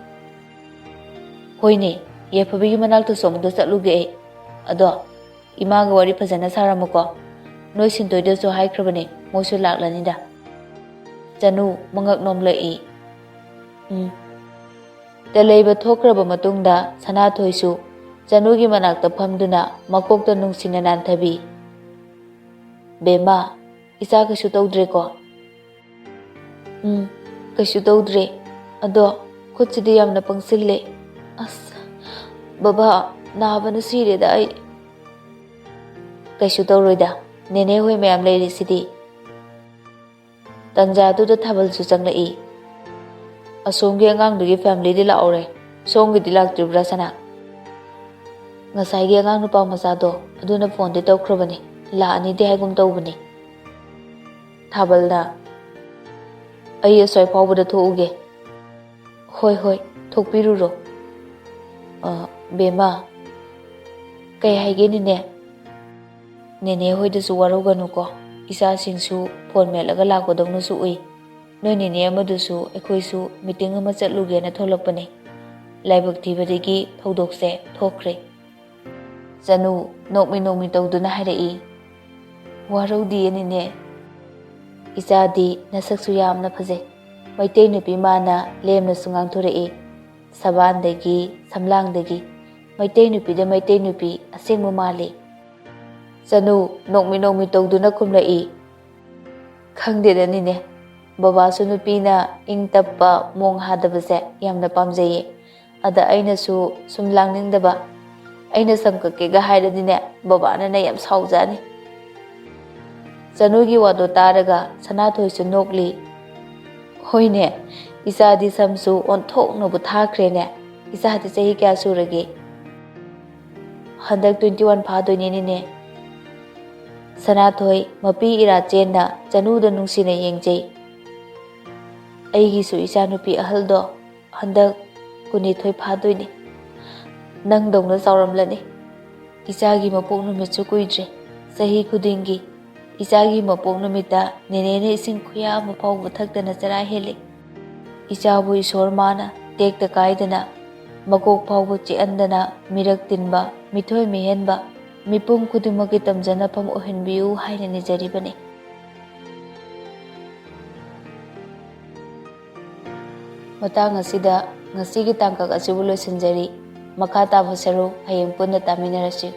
"ꯍꯣꯏꯅꯦ, ꯌꯥꯏꯐꯕꯤꯒꯤ ꯃꯅꯥꯛꯇꯁꯨ ꯑꯃꯨꯛꯇ ꯆꯠꯂꯨꯒꯦ ꯑꯩ꯫ ꯑꯗꯣ ꯏꯃꯥꯒ ꯋꯥꯔꯤ ꯐꯖꯅ ꯁꯥꯔꯝꯃꯨꯀꯣ꯫ ꯅꯣꯏ ꯁꯤꯟꯇꯣꯏꯗꯁꯨ ꯍꯥꯏꯈ꯭ꯔꯕꯅꯦ, ꯃꯣꯏꯁꯨ ꯂꯥꯛꯂꯅꯤꯗ꯫" ꯆꯅꯨ ꯃꯉꯛ ꯅꯣꯝꯂꯛꯏ꯫ ꯎꯝ꯫ ꯇꯦꯂꯩꯕ ꯊꯣꯛꯈ꯭ꯔꯕ ꯃꯇꯨꯡꯗ ꯁꯅꯥꯊꯣꯏꯁꯨ ꯆꯅꯨꯒꯤ ꯃꯅꯥꯛꯇ ꯐꯝꯗꯨꯅ ꯃꯀꯣꯛꯇ ꯅꯨꯡꯁꯤꯅ ꯅꯥꯟꯊꯕꯤ꯫ "ꯕꯦꯝꯃ, ꯏꯆꯥ ꯀꯩꯁꯨ ꯇꯧꯗ꯭ꯔꯦꯀꯣ?" "ꯎꯝ, ꯀꯩꯁꯨ ꯇꯧꯗ꯭ꯔꯦ꯫ ꯑꯗꯣ ꯈꯨꯠꯁꯤꯗꯤ ꯌꯥꯝꯅ ꯄꯪꯁꯤꯜꯂꯦ꯫ ꯑꯁ, ꯕꯕꯥ, ꯅꯥꯕꯅ ꯁꯤꯔꯦꯗ ꯑꯩ꯫" "ꯀꯩꯁꯨ ꯇꯧꯔꯣꯏꯗ, ꯅꯦꯅꯦ ꯍꯣꯏ ꯃꯌꯥꯝ ꯂꯩꯔꯤꯁꯤꯗꯤ꯫" ꯇꯟꯖꯥꯗꯨꯗ ꯊꯥꯕꯜꯁꯨ ꯆꯪꯂꯛꯏ꯫ "ꯑꯁꯣꯝꯒꯤ ꯑꯉꯥꯡꯗꯨꯒꯤ ꯐꯦꯃꯤꯂꯤꯗꯤ ꯂꯥꯛꯍꯧꯔꯦ, ꯁꯣꯝꯒꯤꯗꯤ ꯂꯥꯛꯇ꯭ꯔꯤꯕ꯭ꯔꯥ ꯁꯅꯥ?" "ꯉꯁꯥꯏꯒꯤ ꯑꯉꯥꯡ ꯅꯨꯄꯥ ꯃꯆꯥꯗꯣ ꯑꯗꯨꯅ ꯐꯣꯟꯗꯤ ꯇꯧꯈ꯭ꯔꯕꯅꯤ, ꯂꯥꯛꯑꯅꯤꯗꯤ ꯍꯥꯏꯒꯨꯝ ꯇꯧꯕꯅꯤ꯫" ꯊꯥꯕꯜꯅ, "ꯑꯩ ꯑꯁ꯭ꯋꯥꯏ ꯐꯥꯎꯕꯗ ꯊꯣꯛꯎꯒꯦ꯫" "ꯍꯣꯏ, ꯍꯣꯏ, ꯊꯣꯛꯄꯤꯔꯨꯔꯣ꯫" "ꯑ, ꯕꯦꯝꯃ, ꯀꯩ ꯍꯥꯏꯒꯦ ꯅꯦꯅꯦ?" "ꯅꯦꯅꯦ ꯍꯣꯏꯗꯁꯨ ꯋꯥꯔꯧꯒꯅꯨꯀꯣ, ꯏꯆꯥꯁꯤꯡꯁꯨ ꯐꯣꯟ ꯃꯦꯠꯂꯒ ꯂꯥꯛꯄꯗꯧꯅꯁꯨ ꯎꯏ꯫ ꯅꯣꯏ ꯅꯦꯅꯦ ꯑꯃꯗꯨꯁꯨ ꯑꯩꯈꯣꯏꯁꯨ ꯃꯤꯇꯤꯡ ꯑꯃ ꯆꯠꯂꯨꯒꯦꯅ ꯊꯣꯛꯂꯛꯄꯅꯤ꯫ ꯂꯥꯏꯕꯛ ꯊꯤꯕꯗꯒꯤ ꯊꯧꯗꯣꯛꯁꯦ ꯊꯣꯛꯈ꯭ꯔꯦ꯫" ꯆꯅꯨ ꯅꯣꯛꯃꯤ ꯅꯣꯛꯃꯤ ꯇꯧꯗꯨꯅ ꯍꯥꯏꯔꯛꯏ, "ꯋꯥꯔꯧꯗꯤꯌꯦ ꯅꯦꯅꯦ꯫" "ꯏꯆꯥꯗꯤ ꯅꯁꯛꯁꯨ ꯌꯥꯝꯅ ꯐꯖꯩ꯫" ꯃꯩꯇꯩ ꯅꯨꯄꯤ ꯃꯥꯅ ꯂꯦꯝꯅꯁꯨ ꯉꯥꯡꯊꯣꯔꯛꯏ꯫ ꯁꯕꯥꯟꯗꯒꯤ, ꯁꯝꯂꯥꯡꯗꯒꯤ ꯃꯩꯇꯩ ꯅꯨꯄꯤꯗ ꯃꯩꯇꯩ ꯅꯨꯄꯤ ꯑꯁꯦꯡꯕ ꯃꯥꯜꯂꯤ꯫ ꯆꯅꯨ ꯅꯣꯛꯃꯤ ꯅꯣꯛꯃꯤ ꯇꯧꯗꯨꯅ ꯈꯨꯝꯂꯛꯏ, "ꯈꯪꯗꯦꯗ ꯅꯦꯅꯦ, ꯕꯕꯥꯁꯨ ꯅꯨꯄꯤꯅ ꯏꯪ ꯇꯞꯄ ꯃꯣꯡ ꯍꯥꯗꯕꯁꯦ ꯌꯥꯝꯅ ꯄꯥꯝꯖꯩꯌꯦ꯫ ꯑꯗ ꯑꯩꯅꯁꯨ ꯁꯨꯝ ꯂꯥꯡꯅꯤꯡꯗꯕ, ꯑꯩꯅ ꯁꯝ ꯀꯛꯀꯦꯒ ꯍꯥꯏꯔꯗꯤꯅꯦ, ꯕꯕꯥꯅꯅꯦ ꯌꯥꯝ ꯁꯥꯎꯖꯥꯅꯤ꯫" ꯆꯅꯨꯒꯤ ꯋꯥꯗꯣ ꯇꯥꯔꯒ ꯁꯅꯥꯊꯣꯏꯁꯨ ꯅꯣꯛꯂꯤ꯫ "ꯍꯣꯏꯅꯦ, ꯏꯆꯥꯗꯤ ꯁꯝꯁꯨ ꯑꯣꯟꯊꯣꯛꯅꯕꯨ ꯊꯥꯈ꯭ꯔꯦꯅꯦ꯫ ꯏꯆꯥꯗꯤ ꯆꯍꯤ ꯀꯌꯥ ꯁꯨꯔꯒꯦ?" "ꯍꯟꯗꯛ twenty one ꯐꯥꯗꯣꯏꯅꯦ ꯅꯦꯅꯦ꯫" ꯁꯅꯥꯊꯣꯏ ꯃꯄꯤ ꯏꯔꯥ ꯆꯦꯟꯅ ꯆꯅꯨꯗ ꯅꯨꯡꯁꯤꯅ ꯌꯦꯡꯖꯩ꯫ "ꯑꯩꯒꯤꯁꯨ ꯏꯆꯥꯅꯨꯄꯤ ꯑꯍꯜꯗꯣ ꯍꯟꯗꯛ ꯀꯨꯟꯅꯤꯊꯣꯏ ꯐꯥꯗꯣꯏꯅꯤ꯫ ꯅꯪꯗꯧꯅ ꯆꯥꯎꯔꯝꯂꯅꯤ꯫ ꯏꯆꯥꯒꯤ ꯃꯄꯣꯛ ꯅꯨꯃꯤꯠꯁꯨ ꯀꯨꯏꯗ꯭ꯔꯦ꯫ ꯆꯍꯤ ꯈꯨꯗꯤꯡꯒꯤ ꯏꯆꯥꯒꯤ ꯃꯄꯣꯛ ꯅꯨꯃꯤꯠꯇ ꯅꯦꯅꯦꯅ ꯏꯁꯤꯡ ꯈꯨꯌꯥ ꯑꯃ ꯐꯥꯎꯕ ꯊꯛꯇꯅ ꯆꯔꯥ ꯍꯦꯜꯂꯤ꯫ ꯏꯆꯥꯕꯨ ꯏꯁꯣꯔ ꯃꯥꯅ ꯇꯦꯛꯇ ꯀꯥꯏꯗꯅ, ꯃꯀꯣꯛ ꯐꯥꯎꯕ ꯆꯤꯛꯍꯟꯗꯅ, ꯃꯤꯔꯛ ꯇꯤꯟꯕ, ꯃꯤꯊꯣꯏ ꯃꯤꯍꯦꯟꯕ, ꯃꯤꯄꯨꯝ ꯈꯨꯗꯤꯡꯃꯛꯀꯤ ꯇꯝꯖꯅꯐꯝ ꯑꯣꯏꯍꯟꯕꯤꯌꯨ ꯍꯥꯏꯅ ꯅꯤꯖꯔꯤꯕꯅꯤ꯫" ꯃꯇꯥꯡ ꯑꯁꯤꯗ ꯉꯁꯤꯒꯤ ꯇꯥꯡꯀꯛ ꯑꯁꯤꯕꯨ ꯂꯣꯏꯁꯤꯟꯖꯔꯤ꯫ ꯃꯈꯥ ꯇꯥꯕ ꯁꯔꯨꯛ ꯍꯌꯦꯡ ꯄꯨꯟꯅ ꯇꯥꯃꯤꯟꯅꯔꯁꯤ꯫